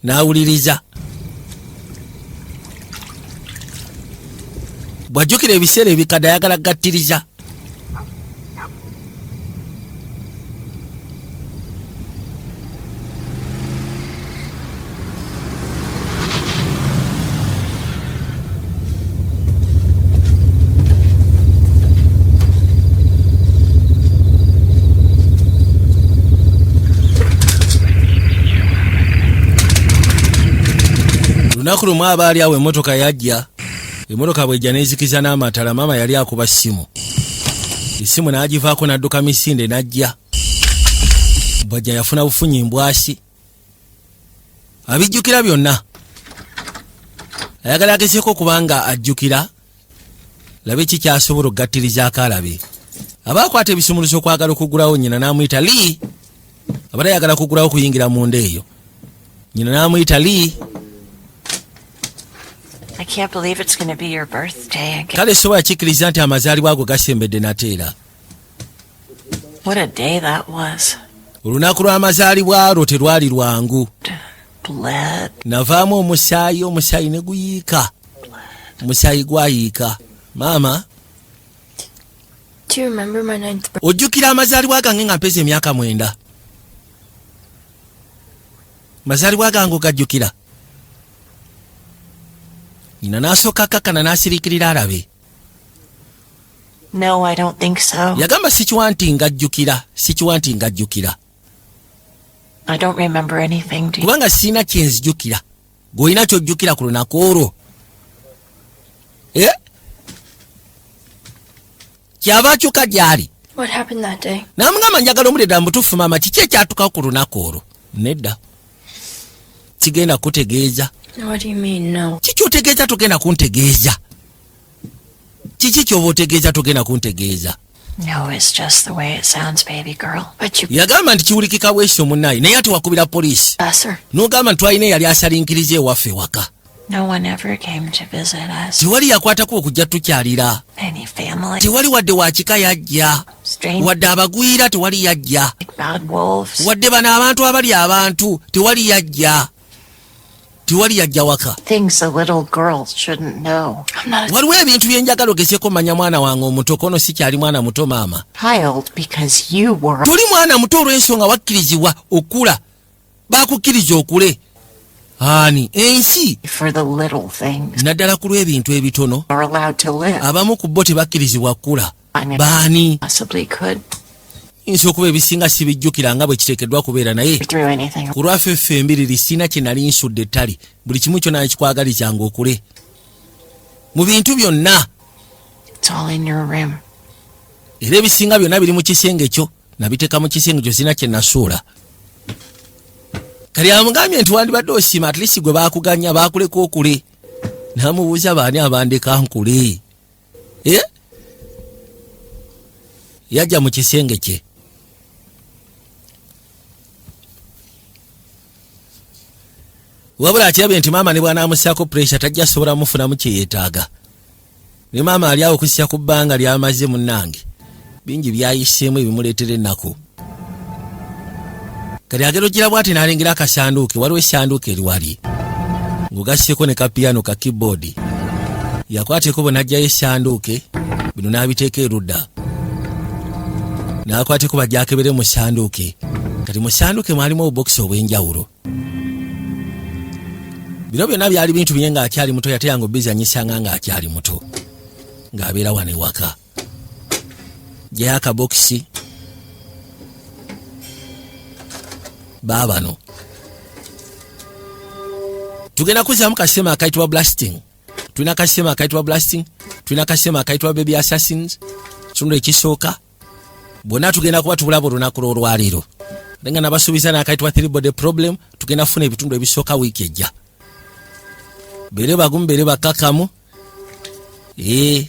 n'awuliriza. Bw'ajjukira ebiseera ebikadde, ayagala gattiriza. Lunaku lumu abaali awo, emmotoka yajja. Emmotoka bwejja nezikiza n'amatala. Maama yali akuba ssimu, essimu n'agivaako n'adduka misinde n'ajja. Bwajja yafuna bufunyi mbwasi. Abijjukira byonna, ayagala agezeeko okubanga ajjukira, labe ki kyasobola okugattirizaako. Alabe aba akwata ebisumuluzo okwagala okuggulawo, nnyina n'amuyita, "Lee." Abadde ayagala kuggulawo okuyingira munda eyo, nnyina n'amuyita, "Lee." I can't believe it's going to be your birthday again. Kale sobola kikkiriza nti amazaalibwa ago gasembedde nateera. What a day that was. Olunaku lw'amazaalibwa lwo terwali lwangu. Bled. Navaamu omusaayi, omusaayi ne guyiika, omusaayi gwayiika maama. Do you remember my ninth birthday? Ojjukira amazaalibwa gange nga mpeza emyaka 9? Mazaalibwa gange ogajjukira? Nyina n'asooka akakkana n'asiriikirira alabe. No, I don't think so. Yagamba, sikiwa nti ngajjukira, sikiwa nti ngajjukira. I don't remember anything. Do you? Kubanga sirina kyenzijukira. Gweolina kyojjukira ku lunaku olwo? Eh? Kyava akyuka gy'ali. What happened that day? Namugamba, njagala omuleda mubutuufu maama, kiki ekyatukawo ku lunaku olwo? Nedda, kigenda kutegeeza. What do you mean, no? Kiki otegeeza togenda kuntegeeza? Kiki kyoba otegeeza togenda kuntegeeza? No, it's just the way it sounds, baby girl. But you Yagamba nti kiwulikika bwesyo munnaye, naye ate wakubira poliisi Sir. n'ogamba nti twalina eyali asalinkiriza ewaffe ewaka. No one ever came to visit us. Tewali yakwatako okujja tukyalira. Any family. Tewali wadde wakika yajja. Strange Wadde abagwira tewali yajja. bad wolves. Wadde bano abantu abali abantu tewali yajja. Tiwali yajja waka. Things a little girl shouldn't know. I'm not a Waliwo ebintu byenjagala ogezeeko manya mwana wange omuto, kono sikyali mwana muto, maama. Child because you were Toli mwana muto olw'ensonga wakkirizibwa okula, bakukkiriza okule ani ensi. For the little things Naddala ku lw'ebintu ebitono. Are allowed to live. Abamu ku bo tebakkirizibwa kukula. Baani? Possibly could Yinza okuba ebisinga sibijjukira nga bwe kiteekeddwa kubeera, naye through anything. ku lwaffe ffe embiriri sirina kye nali nsudde ettali. Buli kimu kyonna kikwagalizanga okule mu bintu byonna. It's all in your room. Era ebisinga byonna biri mu kisenge kyo, nabiteeka mu kisenge kyo, sirina kye nasuula. Kali amugambye nti wandibadde osiima at least gwe baakuganya baakuleka okule. Namubuuza, baani abandeka nkule? Eh? Yajja mu kisenge kye. Wabula akirabye nti maama ne bw'anaamusaako pressure tajja sobola mufunamu kye yeetaaga. Ne maama ali awo okusya ku bbanga ly'amaze munnange, bingi byayiseemu ebimuleetera ennaku. Kati agenda ogira bwati n'alengera akasanduuke. Waliwo essanduuke eri wali ng'ogasseko ne kapiyano ka keyboard. Yakwata ekkubo n'aggyayo essanduuke, bino n'abiteeka erudda, n'akwata ekkubo ajja akebere mu ssanduuke. Kati mu ssanduuke mwalimu obubokisi obw'enjawulo. Bino byonna byali bintu bye ng'akyali muto, yateyanga obizanyisanga ng'akyali muto ng'abeera wano ewaka. Gyayo akabokisi, baabano tugenda kuzzamu kasema akayitibwa Blasting. Tulina kasema akayitibwa Blasting, tulina kasema akayitibwa Baby Assassins. Kitundu ekisooka bonna tugenda kuba tubulaba olunaku lw'olwaleero, ate nga nabasuubiza n'akayitibwa Three Body Problem. Tugenda kufuna ebitundu ebisooka wiiki ejja. Beere bagumu, beere bakakamu. Ee,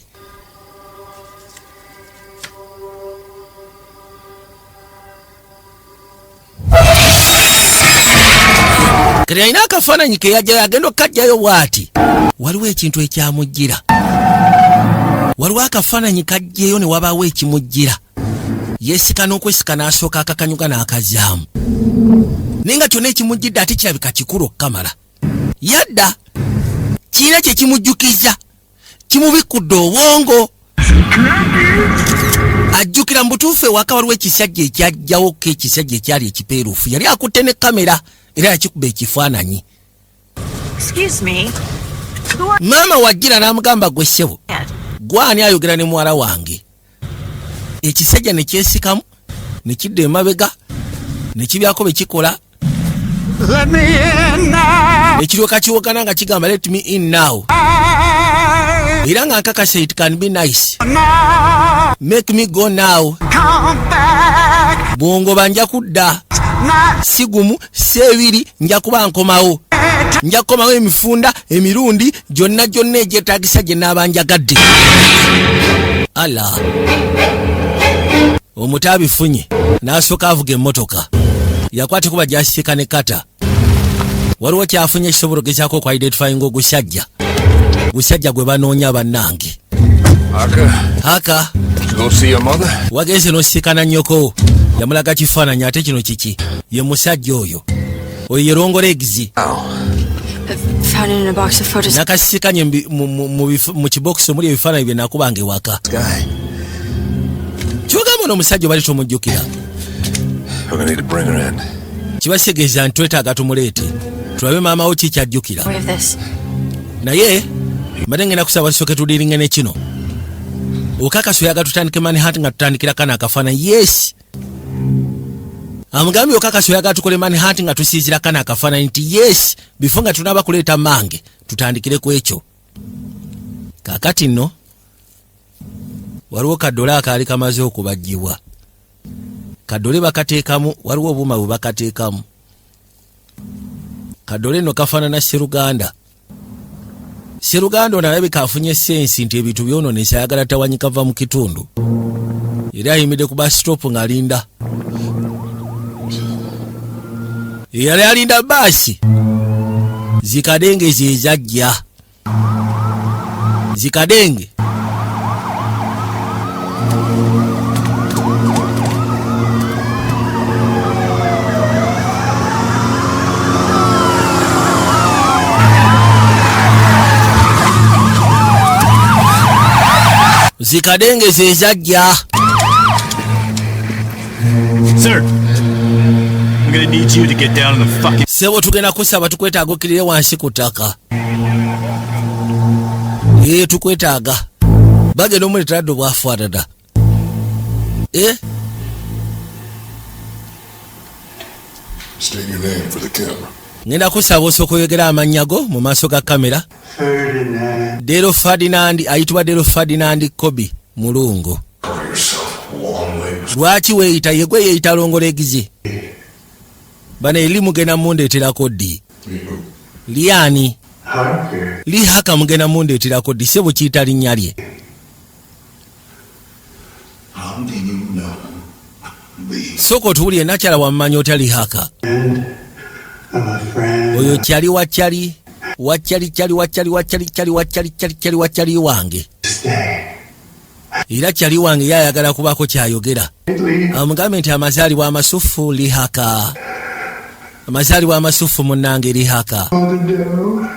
kati alina akafaananyi ke yajjayo, agenda okukajjayo bw'ati, waliwo ekintu ekyamujjira. Waliwo akafaananyi kajjeyo ne wabaawo ekimujjira. Yeesika n'okwesika n'asooka akakanyuga n'akazaamu, naye nga kyonna ekimujjidde ate kirabika kikulu okukamala. Yadda kiina kye kimujjukiza, kimubikudde obwongo. Ajjukira mu butuufu ewaka waliwo ekisajja ekyajjawoko, ekisajja ekyali ekipeeruufu, yali akutte ne kamera era yakikuba ekifaananyi. Excuse me. Who are Maama wajjira n'amugamba, gwe ssebo, gwani ayogera ne muwala wange? Ekisajja ne kyesikamu ne kidda emabega ne kibyako bye kikola. Let me in now. Ne kiryoka kiwogana nga kigamba, "Let me in now." Era nga nkakasa, it can be nice. Now. Make me go now. Come back. Bwongoba nja kudda. Not Si gumu, si ebiri, nja kuba nkomawo, nja kukomawo emifunda emirundi gyonna gyonna egyetagisa gye naaba njagadde. Ala omuto abifunye n'asooka avuga emmotoka, yakwata kuba gyasiika ne kata. Waliwo kyafunye ekisobola ogezaako okwidentifyinga ogusajja, gusajja gwe banoonya bannange. Haka, Haka. did you go see your mother? Wagenze n'osiikana nnyoko? Yamulaga kifaananyi. Ate kino kiki? Ye musajja oyo, oyo ye Long Legs. Oh. I found it in a box of photos. Nakasisikanye mu kibokisi omuli ebifaananyi bye nakubanga ewaka. Guy. Kyogamba ono omusajja obali tomujjukira? We're gonna need to bring her in. Kibasegeeza nti twetaaga tumuleete tulabe maama wo kikyajjukira. We have this. Naye mbadde ngenda kusaba tusooke tudiringe ne kino. Okakasa oyaga tutandike manhunt nga tutandikira kano akafaananyi? Yes. Amugambye, okakasa oyagala tukole manhunt nga tusinzira kano akafaananyi? Nti yes, before nga tunaba kuleeta mange tutandikire ku ekyo. Kaakati nno waliwo kaddole akaali kamaze okubajjibwa. Kaddole bakateekamu, waliwo obuuma bwe bakateekamu. Kaddole nno kafaanana sseruganda. Sseruganda ono alabika afunye sense nti ebintu byononesa, ayagala tawanyika va mu kitundu, era ayimiridde ku bus stop ng'alinda. Yali alinda baasi zikadenge zezajja zikadenge. Zikadenge zezajja. Sir, I'm gonna need you to get down on the fucking. Sebo, tugenda kusaba, tukwetaaga okkirire wansi ku ttaka. Ee, tukwetaaga. Bagenda omuleetera dde obwafaanana. Eh? State your name for the camera. Ngenda kusaba osooka oyogera amannya go mu maaso ga kamera. Ferdinand. Dero Ferdinand, ayitibwa Dero Ferdinand Kobi Mulungo. Call yourself Long Legs. Lwaki weeyita yegwe yeeyita Long Legs? Bano eri mugenda mundeeterako ddi? Lyani? Harker. Lihaka mugenda mundeeterako ddi? Sebo, kiyita linnya lye. How do you know Lee? Sooka otuwulire, nakyala, wamumanya otya Lihaka? And I'm a friend. Oyo kyali wakyali wakyali kyali wakyali wakyali kyali wakyali kyali kyali wakyali wange. Stay. Era kyali wange yayagala kubaako kyayogera. Lee. Amugambe nti amazaalibwa amasufu Lihaka, amazaalibwa amasufu munnange Lihaka. Want to know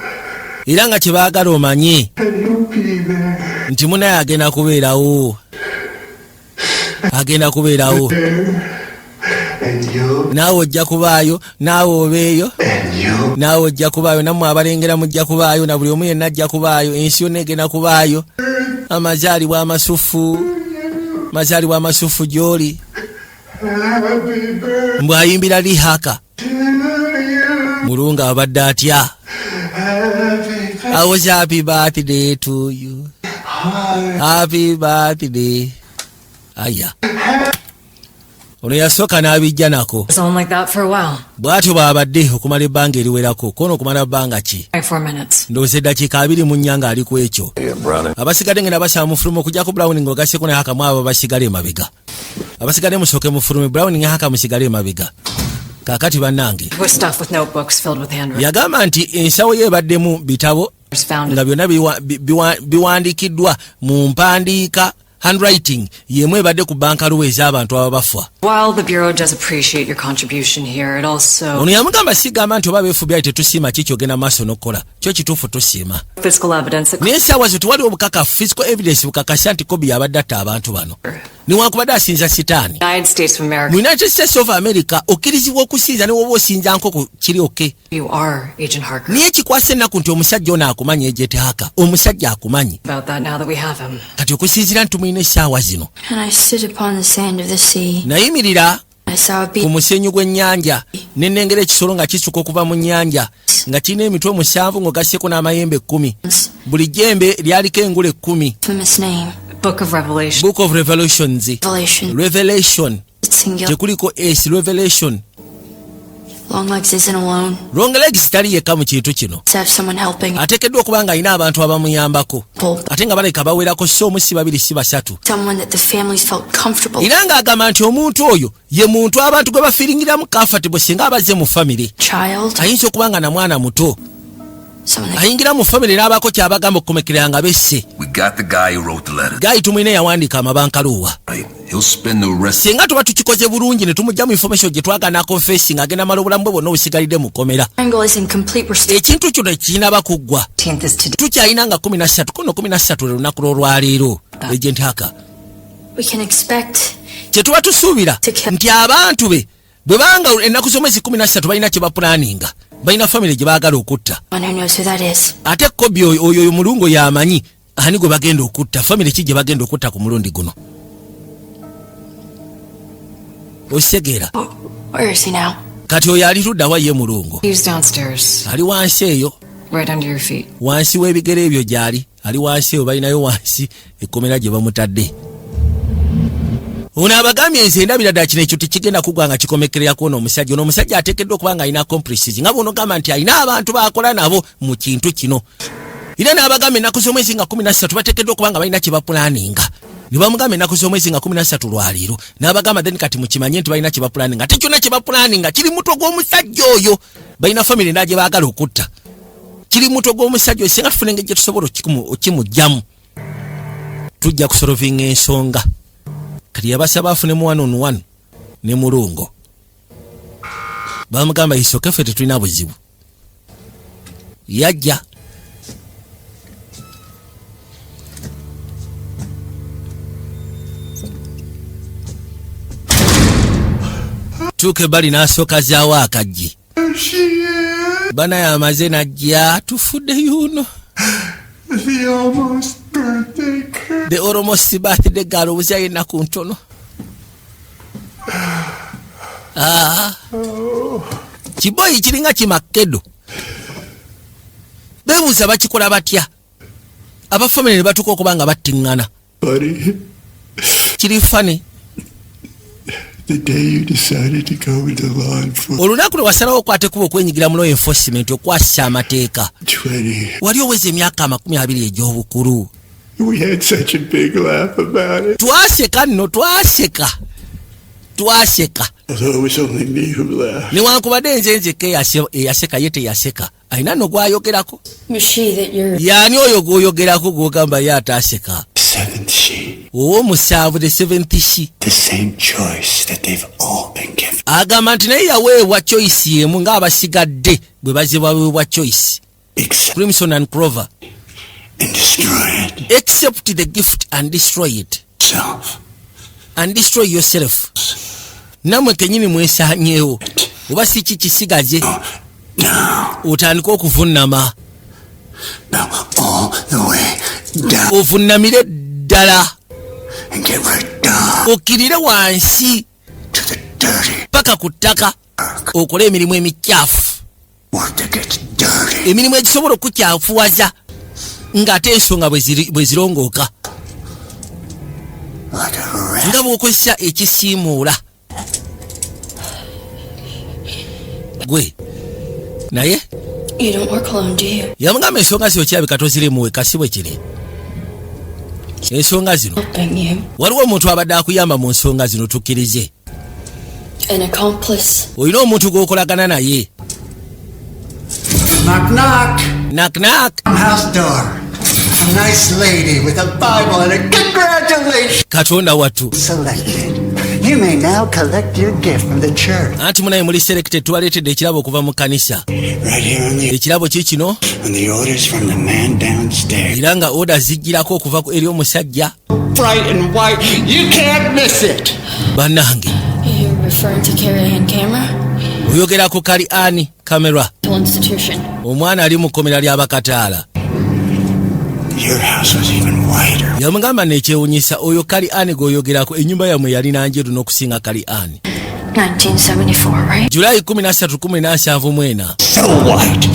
Era nga kyebaagala omanye and you'll be there. nti munaye agenda kubeerawo, agenda kubeerawo. And you'll Naawe ojja kubaayo, naawe obeeyo. and you'll Naawe ojja kubaayo, nammwe abalengera mujja kubaayo, na buli omu yenna ajja kubaayo, ensi yonna egenda kubaayo. Amazaalibwa amasufu, amazaalibwa amasufu gy'oli. Happy birthday Mbw'ayimbira Lihaka. to you. Mulungu abadde atya? Happy I was happy birthday to you. Happy birthday. Aya, ono yasooka n'abijja nako. Was on like that for a while. Bw'atyo bw'abadde okumala ebbanga eriwerako. Kono okumala bbanga ki? Like 4 minutes. Ndowooza eddakiika 24 ng'ali ku ekyo. Yeah, Browning. Abasigadde ngenda basaba mufulume okujjako Browning ng'ogasseko naye hakamu. Abo basigale emabega, abasigadde musooke mufulume. Browning, haka musigale emabega. Kaakati bannange, Was stuffed with notebooks filled with handwritten. yagamba nti ensawo ye ebaddemu bitabo Found nga byonna biwandiikiddwa mu mpandiika, handwriting yemu ebadde ku bankaluwa ez'abantu ababafa. While the Bureau does appreciate your contribution here, it also Ono yamugamba, sigamba nti oba beefubya tetusiima ki kyogenda maaso n'okukola, kyo kituufu tusiima. physical evidence that Naye essaawa zo tewaliwo bukakafu, physical evidence bukakasa nti Kobi yabadde atta abantu bano, newankubadde asinza sitaani. United States of America. Mu United States of America okkirizibwa okusinza ne woba osinza nkoko, kiri okay. You are Agent Harker. Naye ekikwasa ennaku nti omusajja ono akumanyi, Agent Harker, omusajja akumanyi. About that now that we have him. Kati okusinziira nti tumulina essaawa zino. And I stood upon the sand of the sea. Nayimirira I saw a ku beast musenyu gw'ennyanja ne nnengera ekisolo nga kisuka okuva mu nnyanja nga kirina emitwe 7 ng'ogasseko n'amayembe 10. Buli jjembe lyaliko engule 10. Infamous name. Book of Revelation. Book of Revelations. Revelation. Revelation. It's singular. Tekuliko s, Revelation. Longlegs isn't alone. Longlegs tali yekka mu kintu kino. To have someone helping. Ateekeddwa okuba nga alina abantu abamuyambako, ate nga balabika bawerako, si omu, si babiri, si basatu. Someone that the families felt comfortable. Era ng'agamba nti omuntu oyo ye muntu abantu gwe bafiiringiramu comfortable singa abazze mu famire. Child. Ayinza okuba nga na mwana muto. Someone that Ayingira mu famire n'abaako kyabagamba okukomekerera nga besse. We got the guy who wrote the letter. Guy tumulina yawandiika amabankaluwa. Right. He'll spend the rest. Singa tuba tukikoze bulungi ne tumugjamu information gye twagala confess, ng'agenda mala obulamu bwe bwonna obusigalidde mu kkomera. Triangle is incomplete. We're still Ekintu kino ekinaba kuggwa. 10th is today. Tukyalina nga 13, kono 13 lwe lunaku lw'olwaleero, Agent Harker. We can expect Kye tuba tusuubira nti abantu be bwe banga ennaku z'omwezi 13 balina kye bapulaninga, balina famire gye baagala okutta. One who knows who that is. Ate Kobi oyo oyo mulungu yamanyi ani gwe bagenda okutta, famire ki gye bagenda okutta ku mulundi guno, okitegeera? Where is he now? Kati oyo ali luddawa ye mulungu? He's downstairs, Ali wansi eyo. right under your feet. Wansi w'ebigere ebyo gy'ali, ali wansi eyo, balinayo wansi ekkomera gye bamutadde. Ono abagambye, nze ndabira ddala kino ekyo tekigenda kugwa nga kikomekererako ono omusajja. Ono omusajja ateekeddwa okuba nga alina accomplices, nga bwonogamba nti alina abantu bakola nabo mu kintu kino. Era n'abagamba ennaku z'omwezi nga 13 bateekeddwa okuba nga balina kye bapulaninga. Ne bamugamba ennaku z'omwezi nga 13 lwaleero, n'abagamba then kati mukimanye nti balina kye bapulaninga, ate kyonna kye bapulaninga kiri mutwe gw'omusajja oyo. Balina famire endala gye baagala okutta, kiri mutwe gw'omusajja oyo. Singa tufuna engeri gye tusobola okimugjamu, tujja kusolovinga ensonga. Kati yabasaba afunemu one on one ne mulungo. Bamugamba isoke, ffe tetulina buzibu. Yajja. Yatuuka ebbali n'asooka zaawo akaggi. There she is. Banaye amaze najja, tufudde yuno. The almost birthday girl. The almost birthday girl, obuzayo ennaku ntono. Ah. Kiboyi kiringa kimakkedo, beebuuza bakikola batya, abafamily ne batuuka okuba nga battiŋŋana. Buddy, Kiri funny. the day you decided to go into law enforcement, Olunaku lwe wasalawo okwata ekkubo okwenyigira mu law enforcement, okwasisa amateeka, 20, wali oweza emyaka 20 egy'obukulu. we had such a big laugh about it. Twaseka nno, twaseka, twaseka. Although it was only me who laughed. Newankubadde nze nzekka eyaseka, ye teyaseka. Alina nno gwayogerako. Who's she that you're Yaani oyo gwoyogerako gwogamba ye ataaseka? Seventh she, Ow'omusanvu, the seventh she. the same choice that they've all been given. Agamba nti naye yaweebwa choice emu ng'abasigadde bwe bazibwaweebwa choice. Accept Crimson and Clover. and destroy it Accept the gift and destroy it. self. And destroy yourself. Nammwe kenyini mwesaanyeewo, oba si ki kisigaze Down, otandike okuvunnama. now all the way down Ovunnamire ddala. and get right down Okkirire wansi to the dirty paka ku ttaka, okole emirimu emikyafu. work that gets dirty. Emirimu egisobola okukyafuwaza ng'ate ensonga bwe zirongooka. Like a rat. Nga bw'okozesa ekisiimuula gwe naye. You don't work alone, do you? Yamugamba ensonga zino kirabika tozirimuweka, si bwe kiri? Ensonga zino Helping you. waliwo omuntu abadde akuyamba mu nsonga zino, tukkirize. An accomplice. Olina omuntu gw'okolagana naye. Knock, knock. Knock knock. House door. A nice lady with a Bible and a congratulations. Katonda wattu. Selected. You may now collect your gift from the church. Anti munaye muli selected, tubaleetedde ekirabo okuva mu kanisa. Right here on the Ekirabo kikino. on the orders from the man downstairs. Era nga order zijjirako okuva eri omusajja. Bright and white. You can't miss it. Bannange. You're referring to Carrie Ann Camera? Oyogera ku Kali Ani Kamera? Institution. Omwana ali mu kkomera ly'abakataala. Your house was even whiter. Yamugamba nekyewunyisa, oyo Kali Ani gweoyogerako, ennyumba yammwe yalina njeru n'okusinga Kali Ani. 1974, right? Julayi 13 1974. So white.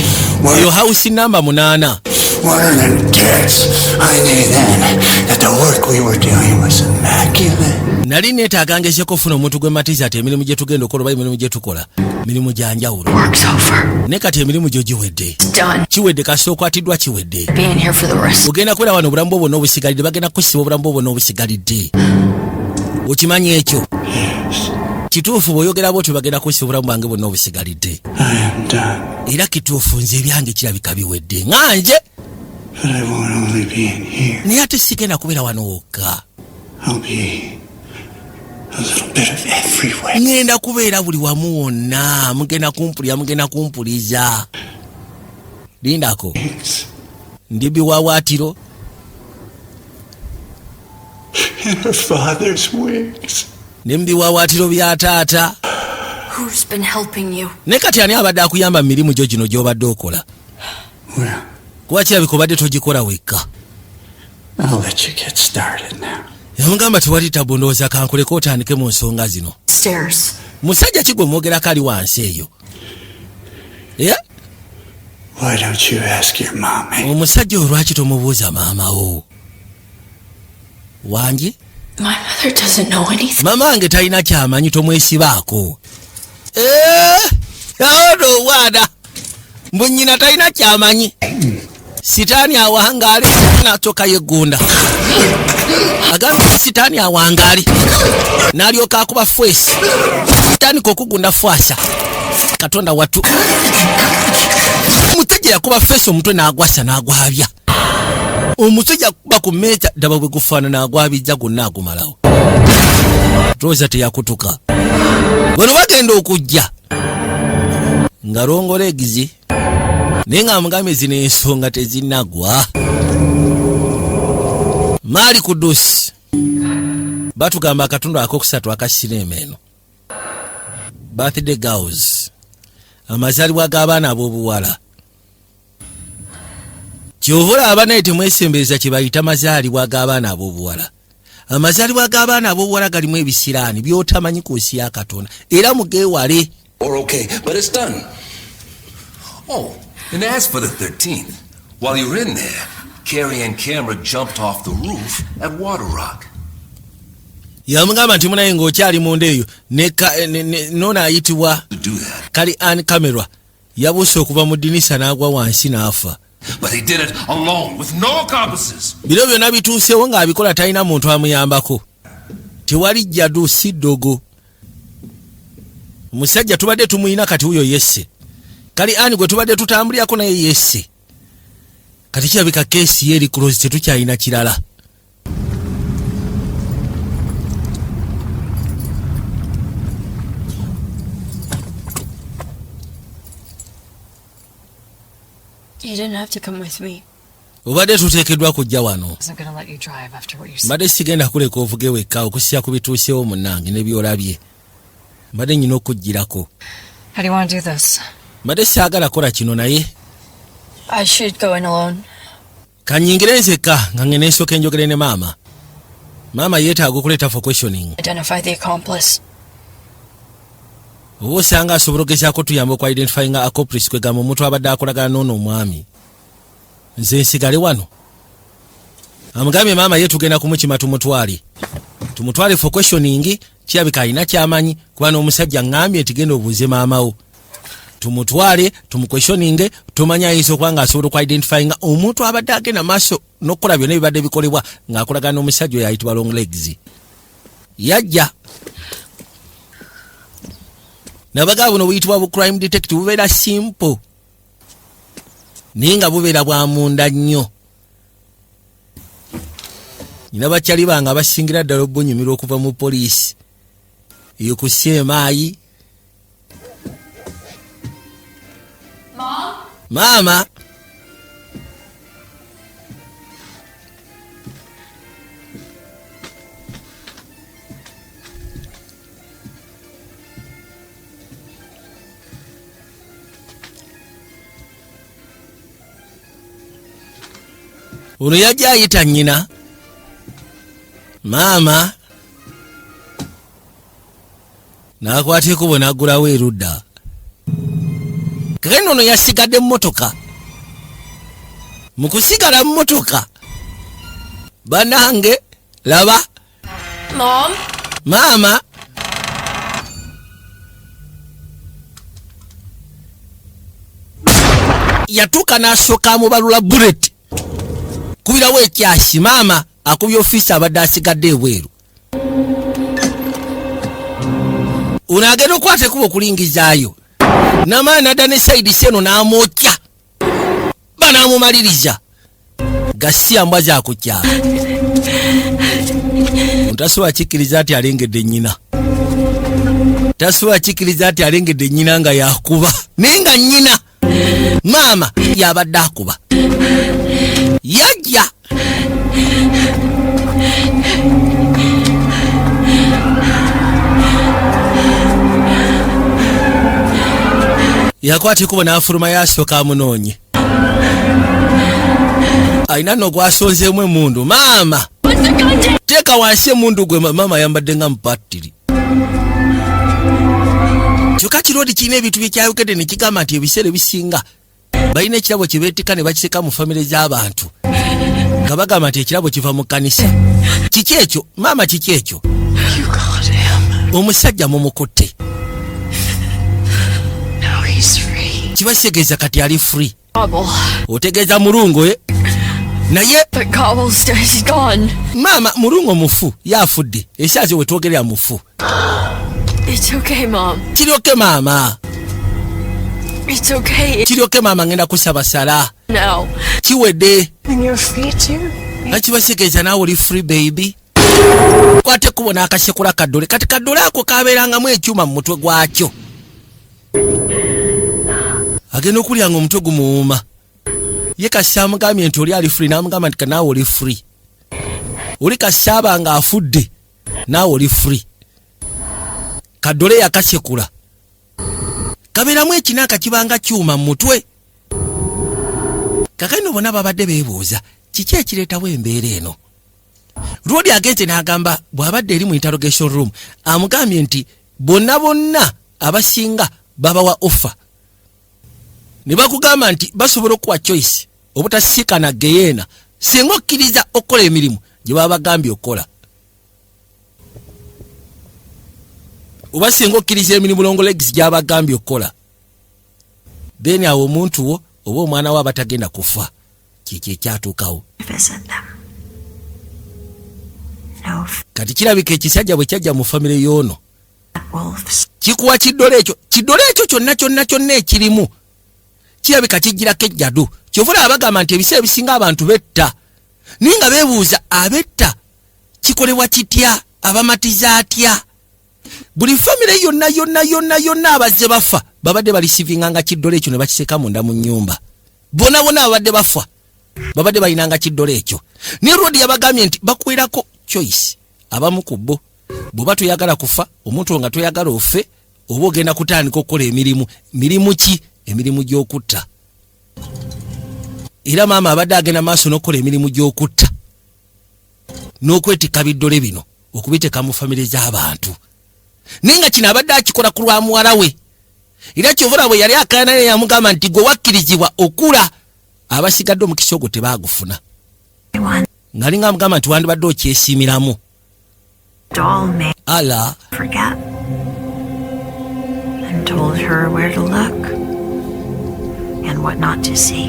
Eyo house namba 8. Whiter than tits. I knew then that the work we were doing was immaculate. Nali neetaaga ngezeko ofuna omuntu gwe matiza ati emirimu gye tugenda okukola oba emirimu gye tukola mirimu gya njawulo. Work's over. Naye kati emirimu gyo giwedde. It's done. Kiwedde, kasi okwatiddwa, kiwedde. Being here for the rest. Ogenda kubeera wano obulamu bwo bwonna obusigalidde, bagenda kukusiba obulamu bwo bwonna obusigalidde, okimanyi ekyo? Kituufu, bw'oyogera bwotyo bagenda kusiba obulamu bwange bwonna obusigalidde. I am done. Era kituufu, nze ebyange kirabika biwedde nga nje. But I won't only be in here. Naye ate sigenda kubeera wano wokka. I'll be a little bit of everywhere. Ŋŋenda kubeera buli wamu wonna, mugenda kumpulira, mugenda kumpuliza, lindako. Ndi biwawaatiro. And her father's wings. Ne mu biwawaatiro bya taata. Who's been helping you? Naye kati ani abadde akuyamba mu mirimu gyo gino gy'obadde okola? Well, Kuba kirabika obadde togikola wekka. I'll let you get started now. Yamugamba tewali tabu, ndowooza kankuleka otandike mu nsonga zino. Stairs. Musajja ki gwe mwogerako ali wansi eyo? Yeah? Why don't you ask your mommy? Omusajja oyo lwaki tomubuuza maama wo? Wangi? My mother doesn't know anything. Maama wange talina kyamanyi, tomwesibaako. Eh, ono obwana mbu nnyina talina kyamanyi. Sitaani awangaale. N'atoka yeggunda, agambye sitaani awangaale, n'alyoka akuba fwesi, tandika okugunda fwasa. Katonda wattu, omusajja yakuba face omutwe n'agwasa n'agwabya. Omutwe yakuba ku mmeeza, ddaba bwe gufaanana, agwabijja gwonna agumalawo. Rosa teyakutuka. Bano bagenda okujja nga longola egizi, naye nga mugambye zino ensonga tezinagwa. Maali Kudusi batugamba akatundu akokusatu aka sinema eno. Birthday girls, amazaalibwa g'abaana ab'obuwala. Kyova olaba naye temwesembereza kye bayita mazaalibwa g'abaana ab'obuwala. Amazaalibwa g'abaana ab'obuwala galimu ebisiraani by'otamanyi ku nsi ya Katonda, era mugeewale. Or okay, but it's done. Oh, and as for the 13th, while you were in there, Carrie and Cameron jumped off the roof at Water Rock. Yamugamba nti munaye ng'okyali munda eyo noono ayitibwa To do that. Kali Ann Camera yabuuse okuva mu ddinisa n'agwa wansi n'afa. But they did it alone, with no accomplices. Biro byonna bituusewo ng'abikola talina muntu amuyambako, tewali jjadu, si ddogo. Omusajja tubadde tumuyina kati wuyo yesse. Kali ani gwe tubadde tutambulirako naye yesse. Kati kirabika case ye eri close, tetukyalina kirala. You didn't have to come with me. Obadde tuteekeddwa kujja wano. Wasn't gonna let you drive after what you said. Mbadde sigenda kuleka ovuge wekka okusya ku bituusewo munnange ne byolabye. Mbadde nyina okugirako. How do you want to do this? Mbadde saagala kola kino naye. I should go in alone. Kanyingire nzekka nga ngenda ensooka enjogere ne maama. Maama yeetaaga okuleeta for questioning. Identify the accomplice. Oba osanga asobola ogezaako tuyamba oku identifyinga accomplice, kwegamba omuntu abadde akolagana n'ono omwami. Nze nsigale wano. Amugambye maama ye tugenda kumukima, tumutwale for questioning. Kirabika alina kyamanyi kuba n'omusajja ŋŋambye nti genda obuuze maama wo. Tumutwale tumuquestioninge, tumanye ayinza okuba nga asobola okuidentifyinga omuntu abadde agenda maaso n'okukola byonna ebibadde bikolebwa ng'akolagana n'omusajja oyo ayitibwa Long Legs. Yajja nabagaba buno buyitibwa bu crime detective, bubeera simple naye nga bubeera bwa munda nnyo. Nyina bakyali bange abasingira ddala obunyumirwa okuva mu poliisi eyo ku CMI. Maama, ono yajja ayita nnyina maama, n'akwata ekubo n'aggulawo erudda. Kakati ono yasigadde mmotoka. Mu kusigala mmotoka, banange laba. Mom? Maama, yatuuka n'asooka amubalula bullet kubirawo ekyasi. Maama akubye ofiisi abadde asigadde ebweru. Ono agenda okukwata ekuba okulingizaayo namaani nadda ne side seno n'amwokya banaamumaliriza gasiya mbwa zakukyala. Tasobola kikkiriza nti alengedde nnyina, tasobola kikkiriza nti alengedde nnyina nga yakuba, naye nga nnyina maama yabadde akuba. Yajja yakwata ekubo n'afuluma, yasooka amunoonye. Alina nno gwasonzeemu emundu. Maama, teeka wansi emundu gwe. Maama ayambadde nga mupatiri, kyokka kiroodi kirina ebintu byekyayogedde ne kigamba nti ebiseera ebisinga balina ekirabo kye beetikka ne bakiteeka mu famire z'abantu nga bagamba nti ekirabo kiva mu kkanisa. Kiki ekyo maama? Kiki ekyo? You got him. Omusajja mumukutte. Now he's free. Kibasitegeeza kati ali free. Cobble. Otegeeza mulungu e naye. But Cobble's he's gone. Maama, mulungu mufu, yaafudde esaazi wetwogerera mufu. It's okay, Mom. Kiryoke maama. It's okay. Kiryoke maama, ngenda kusaba sala. Now. Kiwedde. And you're free too. Nga kibasitegeeza naawe oli free, baby. Kwata ekkubo n'akasekula kaddole. Kati kaddole ako kabeerangamu ekyuma mu mutwe gwakyo. Agenda okulya nga omutwe gumuwuuma. Ye kasi amugambye nti oli ali free, n'amugamba nti kanaawe oli free. Oli kasaaba nga afudde, naawe oli free. Kaddole yakasekula. Kabeeramu ekinaaka kibanga kyuma mu mutwe. Kakati bonna babadde beebuuza kiki ekireetawo embeera eno. Lwoli agenze n'agamba bw'abadde eri mu interrogation room, amugambye nti bonna bonna abasinga babawa offer ne bakugamba nti basobola okuwa choice obutasisikana geyeena singa okkiriza okukola emirimu gye baba bagambye okukola, oba singa okkiriza emirimu Longlegs gy'abagambye okukola, then awo omuntu wo oba omwana we aba tagenda kufa. Kiki ekyatuukawo? Visit them. No Kati kirabika ekisajja bwe kyajja mu famire y'ono wolves. kikuwa kiddole ekyo, kiddole ekyo kyonna kyonna kyonna ekirimu kirabika kijjirako ejjadu. Kyova olaba bagamba nti ebiseera ebisinga abantu betta, naye nga beebuuza abetta kikolebwa kitya, abamatiza atya? Buli famire yonna yonna yonna yonna abazze bafa babadde balisivinga kiddole ekyo ne bakiseka munda mu nnyumba. Bonna bonna ababadde bafa babadde balinanga kiddole ekyo. Naye Rodi yabagambye nti bakuwerako choice abamu ku bo, bw'oba toyagala kufa, omuntu nga toyagala ofe, oba ogenda kutandika okukola emirimu. Mirimu ki? Emirimu gy'okutta. Era maama abadde agenda maaso n'okukola emirimu gy'okutta n'okwetikka biddole bino okubiteeka mu famire z'abantu, naye nga kino abadde akikola ku lwa muwala we. Era kyovula bwe yali akaana naye yamugamba nti gwe wakkirizibwa okula, abasigadde omukisa ogwo tebaagufuna. Ng'alinga amugamba nti wandibadde okyesiimiramu. Doll made Ala forget. And told her where to look and what not to see.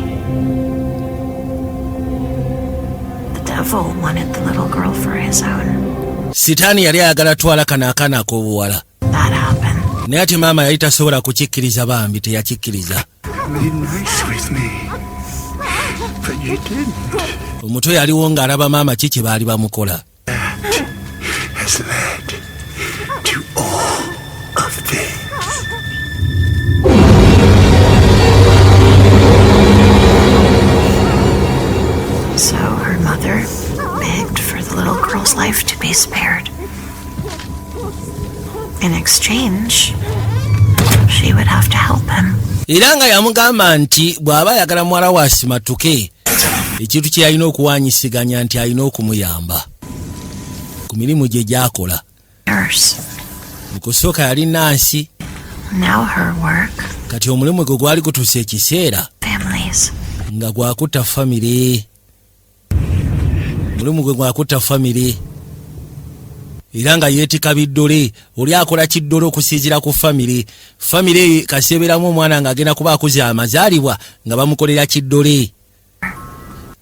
The devil wanted the little girl for his own. Sitaani yali ayagala twala kano akaana ak'obuwala. That happened. Naye ate maama yali tasobola kukikkiriza, bambi teyakikkiriza. Made nice with me. But you didn't. Omuto yaliwo ng'alaba maama ki kye baali bamukola. Has led to all of this. So her mother begged for the little girl's life to be spared. In exchange, she would have to help him. Era nga yamugamba nti bw'aba ayagala muwala we asimatuke, ekintu kye yalina okuwanyisiganya nti alina okumuyamba ku mirimu gye gy'akola. Nurse. Mu kusooka yali nansi. Now her work, Kati omulimu gwe gwali gutuuse ekiseera families. nga gwakutta famire. Mulimu gwe gwakutta famire, era nga yeetika biddole. Oli akola kiddole okusinziira ku famire. Famire eyo kaseeberamu omwana ng'agenda kuba akuze amazaalibwa nga bamukolera kiddole,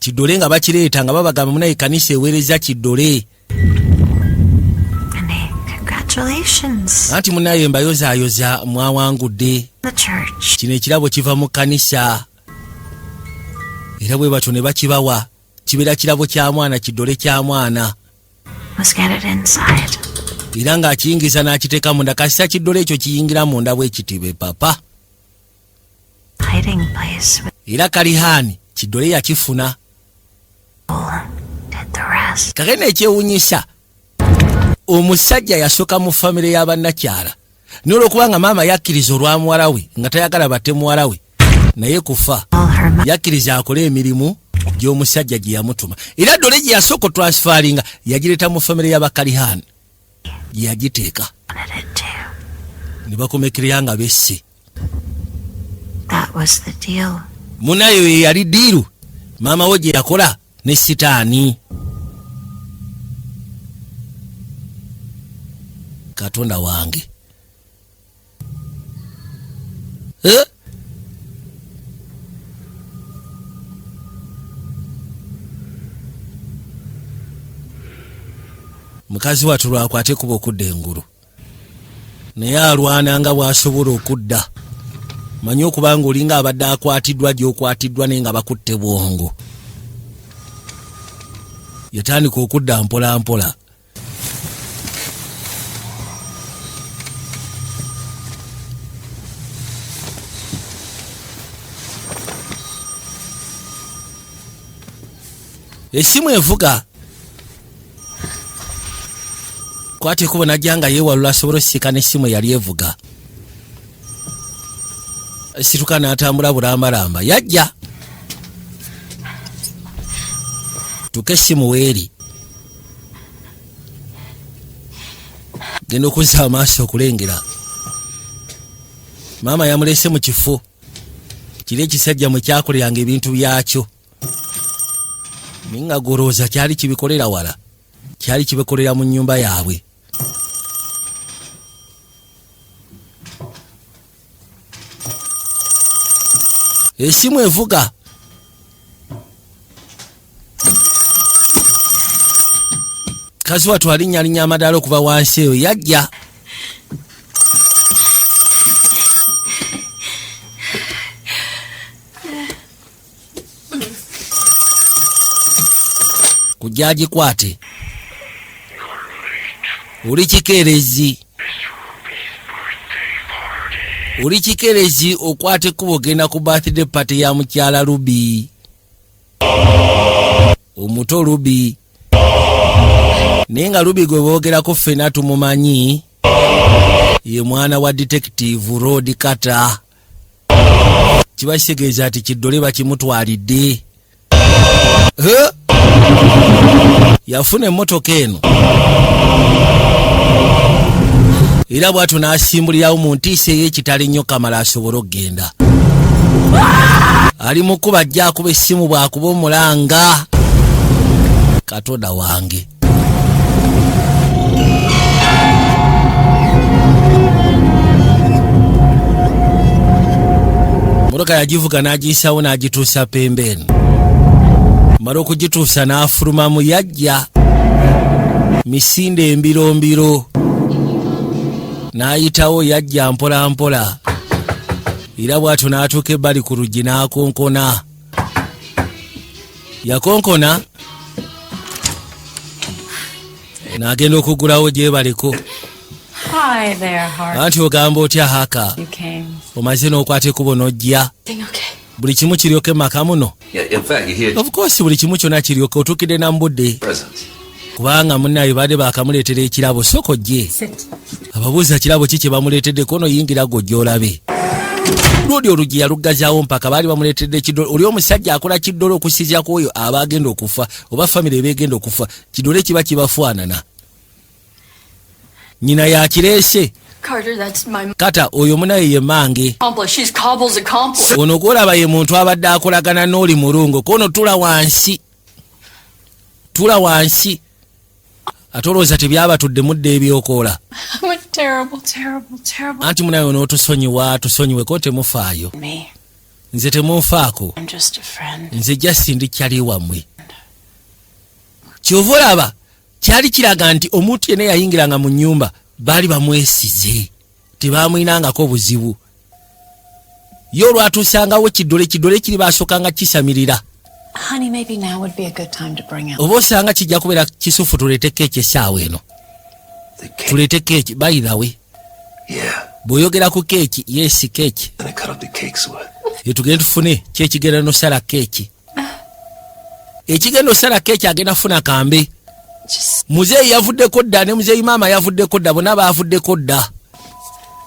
kiddole nga bakireeta nga babagamba munaye kanisa eweereza kiddole. And hey, congratulations. Anti munaye mbayozaayoza, mwawangudde. The church. Kino ekirabo kiva mu kkanisa, era bwe batyo ne bakibawa, kibeera kirabo kya mwana, kiddole kya mwana. Was get it inside. Era ng'akiyingiza n'akiteeka munda. Kasita kiddole ekyo kiyingira munda bwe kitibe papa. Hiding place with Era Kalihaani kiddole yakifuna. Did the rest. Kakene ekyewunyisa, omusajja yasooka mu famire y'abannakyala, naye olwokuba nga maama yakkiriza olwa muwala we nga tayagala batte muwala we naye kufa, All her money. yakkiriza akole emirimu gy'omusajja gye yamutuma. Era ddole gye yasooka otransfaringa yagireeta mu famire y'abakalihaani gye yagiteeka. Wanted it too. Ne bakomekerera nga besse. That was the deal. Munayo ye yali deal maama we gye yakola ne sitaani. Katonda wange. Eh? Mukazi wattu lwakwate kuba okudda engulu, naye alwana nga bw'asobola okudda. Manyi okuba nga olinga abadde akwatiddwa gy'okwatiddwa, naye nga bakutte bwongo. Yatandika okudda mpola mpola. Essimu evuga, kwata ekubo, najja nga yeewalula asobole osisiika n'essimu eyali evuga. Situka n'atambula bulambalamba, yajja tuka essimu weeri, genda okuzza amaaso okulengera maama yamulese mu kifo kiri ekisajja mwe kyakoleranga ebintu byakyo, naye nga golowooza kyali kibikolera wala, kyali kibikolera mu nnyumba yaabwe. Esimu evuga. Kazi wattu alinnyalinnya amadaala okuva wansi eyo yajja. Kujja agikwate. Oli kikeerezi, oli kikeerezi, okwata ekkubo ogenda ku birthday party ya mukyala Ruby, omuto Ruby. Naye nga Ruby gwe boogerako ffena tumumanyi, ye mwana wa Detective Rod Carter. Kiba kitegeeza nti kiddole bakimutwalidde. Huh? Yafuna emmotoka eno era bwatyo n'asimbulirawo mu ntiisa ey'ekitalo ennyo kamala asobole okugenda. Ali mu kkuba, ajja akuba essimu, bw'akuba omulanga, Katonda wange. Motoka yagivuga n'agiyisawo n'agituusa pembeeni. Mala okugituusa n'afulumamu, yajja misinde embirombiro n'ayitawo, yajja mpola mpola era bw'atyo n'atuuka ebbali ku luggi n'akonkona. Yakonkona n'agenda okuggulawo gyebaleko. Hi there, Hark. Anti ogamba otya, Haka? You came. Omaze n'okwata ekkubo n'ojja. Buli kimu kiryoke maka muno? Yeah, in fact, you hear Of course, buli kimu kyonna kiryoke, otuukidde na mbudde. presents. Kubanga munnaye baadde baakamuleetera ekirabo. Soko gye. Sit. Ababuuza kirabo ki kye bamuleetedde. Kono yingira gwe olabe. Lwoli oluggi yaluggazaawo mpaka baali bamuleetedde ekiddole. Oli omusajja akola kiddole okusinziira ku oyo aba agenda okufa oba famire eba egenda okufa, kiddole kiba kibafaanana. Nyina yakireese. Carter, that's my Kata oyo munaye ye mange. accomplice. She's Cobble's accomplice. Ono gwolaba ye muntu abadde akolagana n'oli mulungu. Kono tula wansi, tula wansi. Ate olowooza tebyabatudde mudde ebyokoola? I'm a terrible, terrible, terrible. Anti munaye onootusonyiwa, tusonyiweko, temufaayo. Me. Nze temunfaako. I'm just a friend. Nze just ndi kyali wammwe. Kyova olaba kyali kiraga nti omuntu yenna yayingiranga mu nnyumba baali bamwesize, tebamwinangako buzibu. Ye olwatuusangawo kiddole, kiddole kiri basookanga kisamirira. Honey, maybe now would be a good time to bring out. Oba osanga kijja kubeera kisufu tuleete keeki essaawa eno. The cake. Tuleete keeki, by the way. Yeah. Bw'oyogera ku keeki, yes, keeki. Gonna cut up the cakes with. Etugende tufune kyekigenda nosala keeki. Ekigenda osala keeki agenda funa kambe. Just Muzeeyi yavuddeko dda, ne muzeeyi maama yavuddeko dda, bonna bavuddeko dda.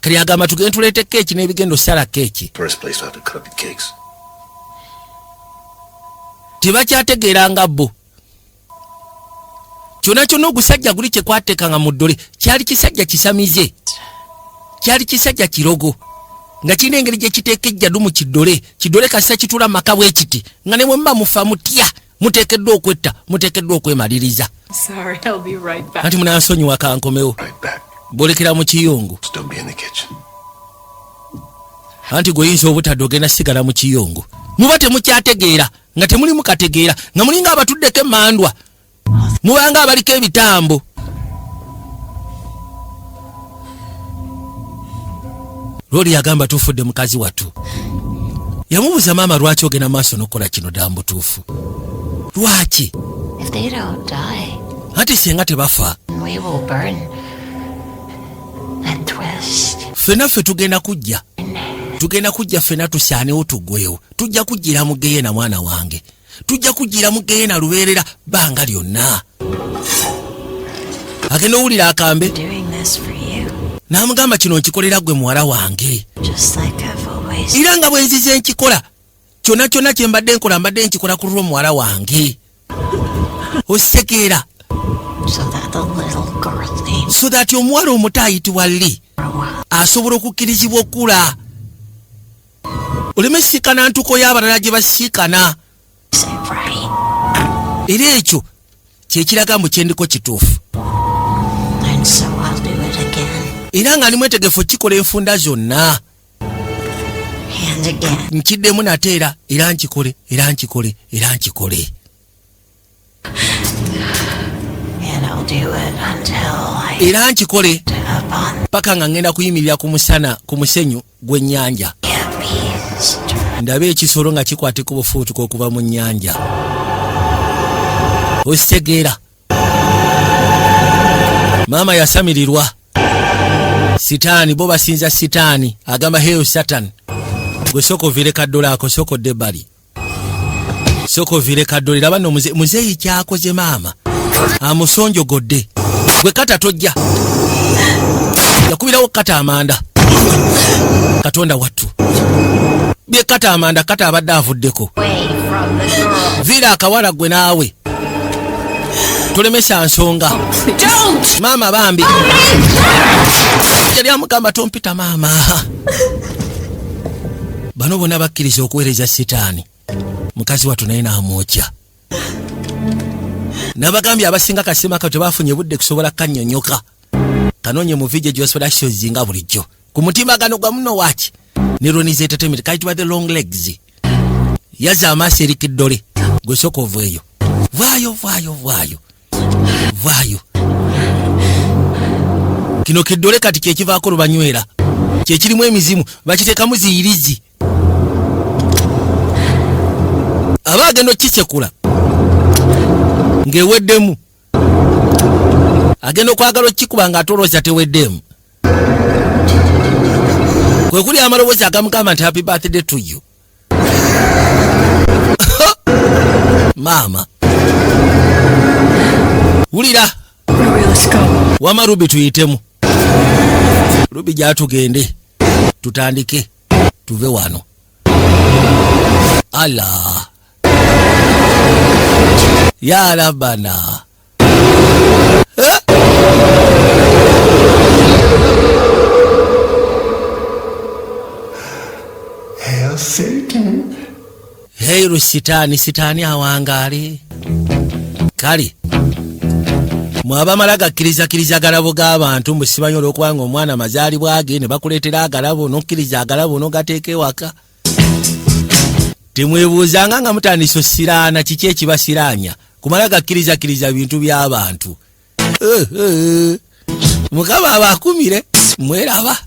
Kali agamba tugende tuleete keeki n'ebigenda osala keeki. First place we'll have to cut up the cakes. Tebakyategeera nga bo kyonna kyonna. Ogusajja guli kyekwateekanga mu ddole kyali kisajja kisamize, kyali kisajja kirogo nga kirina engeri gye kiteeka ejjadu mu kiddole. Kiddole kasita kitula maka bwe kiti, nga ne bwe muba mufa mutya, muteekeddwa okwetta, muteekeddwa okwemaliriza. Sorry, I'll be right back. Anti munansonyiwa, kankomewo. Right back. Bolekera mu kiyungu. Still be in the kitchen. Anti gweoyinza obutadde ogenda sigala mu kiyungu. Muba temukyategeera, nga temuli mukategeera, nga mulinga abatuddeko emandwa, mubanga abaliko ebitambo. Lwoli yagamba tufudde. Mukazi wattu yamubuuza, maama, lwaki ogenda maaso n'okukola kino? Ddala mubutuufu lwaki? If they don't die, Anti singa tebafa, we will burn and twist. Ffenna ffe tugenda kujja, tugenda kujja ffenna tusaanewo, tuggwewo. Tujja kujjira mu geyeena, mwana wange, tujja kujjira mu geyeena lubeerera bbanga lyonna. Agenda owulira akambe. Doing this for you, N'amugamba, kino nkikolera gwe, muwala wange. just like I've always always Era nga bwe nzize nkikola, kyonna kyonna kye mbadde nkola, mbadde nkikola ku lw'omuwala wange, ositegeera? So that the little girl named So that omuwala omuto ayitibwa Lee asobola okukkirizibwa okula, oleme siikana ntuko y'abalala gye basiikana. Is it right? Era ekyo kyekiraga mbu kyendiko kituufu. And so I'll do it again Era nga ndi mwetegefu kikola enfunda zonna. And again. Nkiddemu nate era, era nkikole, era nkikole, era nkikole. And I'll do it until I Era nkikole upon paka nga ngenda kuyimirira ku musana, ku musenyu gw'ennyanja, the beast. Ndabe ekisolo nga kikwatika obufuutuka okuva mu nnyanja, okitegeera? Maama yasamirirwa sitaani, bo basinza sitaani. Agamba, "Hail Satan." Gwe sooka oviire kaddole ako, sooka odde ebbali, sooka oviire kaddole. Laba nno muzeeyi kyakoze, maama amusonjogodde. Gwe kata tojja, yakubirawo kata amanda. Katonda wattu, bye kata amanda, kata abadde avuddeko. Away from the girl. Viira akawala gwe, naawe tolemesa nsonga. Don't! Maama bambi, yali amugamba, "Tompita maama." Bano bonna bakkiriza okuweereza sitaani. Mukazi wattu naye n'amwokya. Nabagambye abasinga kasimaka tebafunye budde kusobola kannyonnyoka. Kanoonye mu VJ Jos Productions nga bulijjo ku mutimbagano gwa muno waki ne Ronnie's Entertainment, kayitibwa The Long Legs. Yazza amaaso eri kiddole. Gwe sooka oveeyo, vaayo, vaayo, vaayo, vaayo. Kino kiddole kati kyekivaako lubanywera, kyekirimu emizimu, bakiteekamu ziyirizi, aba agenda okukisekula ng'eweddemu, agenda okwagala okukikuba nga atolooza teweddemu. Kwe kuli amaloboozi agamugamba nti, "Happy birthday to you, maama." Wulira. Ruby, let's go. Wama Ruby, tuyitemu. Ruby, gyatugende, tutandike tuve wano. Ala yalabana. Eh? Hail Satan. Hail Sitaani, sitaani awangaale. Kale mwabamala gakkirizakiriza agalabo g'abantu mbu simanyi, olwokubanga omwana mazaalibwa ge ne bakuleetera agalabo, n'okkiriza agalabo n'ogateeka ewaka, temwebuuzanga nga mutandisa osiraana kiki ekibasiraanya kumala gakkirizakiriza bintu by'abantu. Eh, eh. Mukama abakumire, mweraba.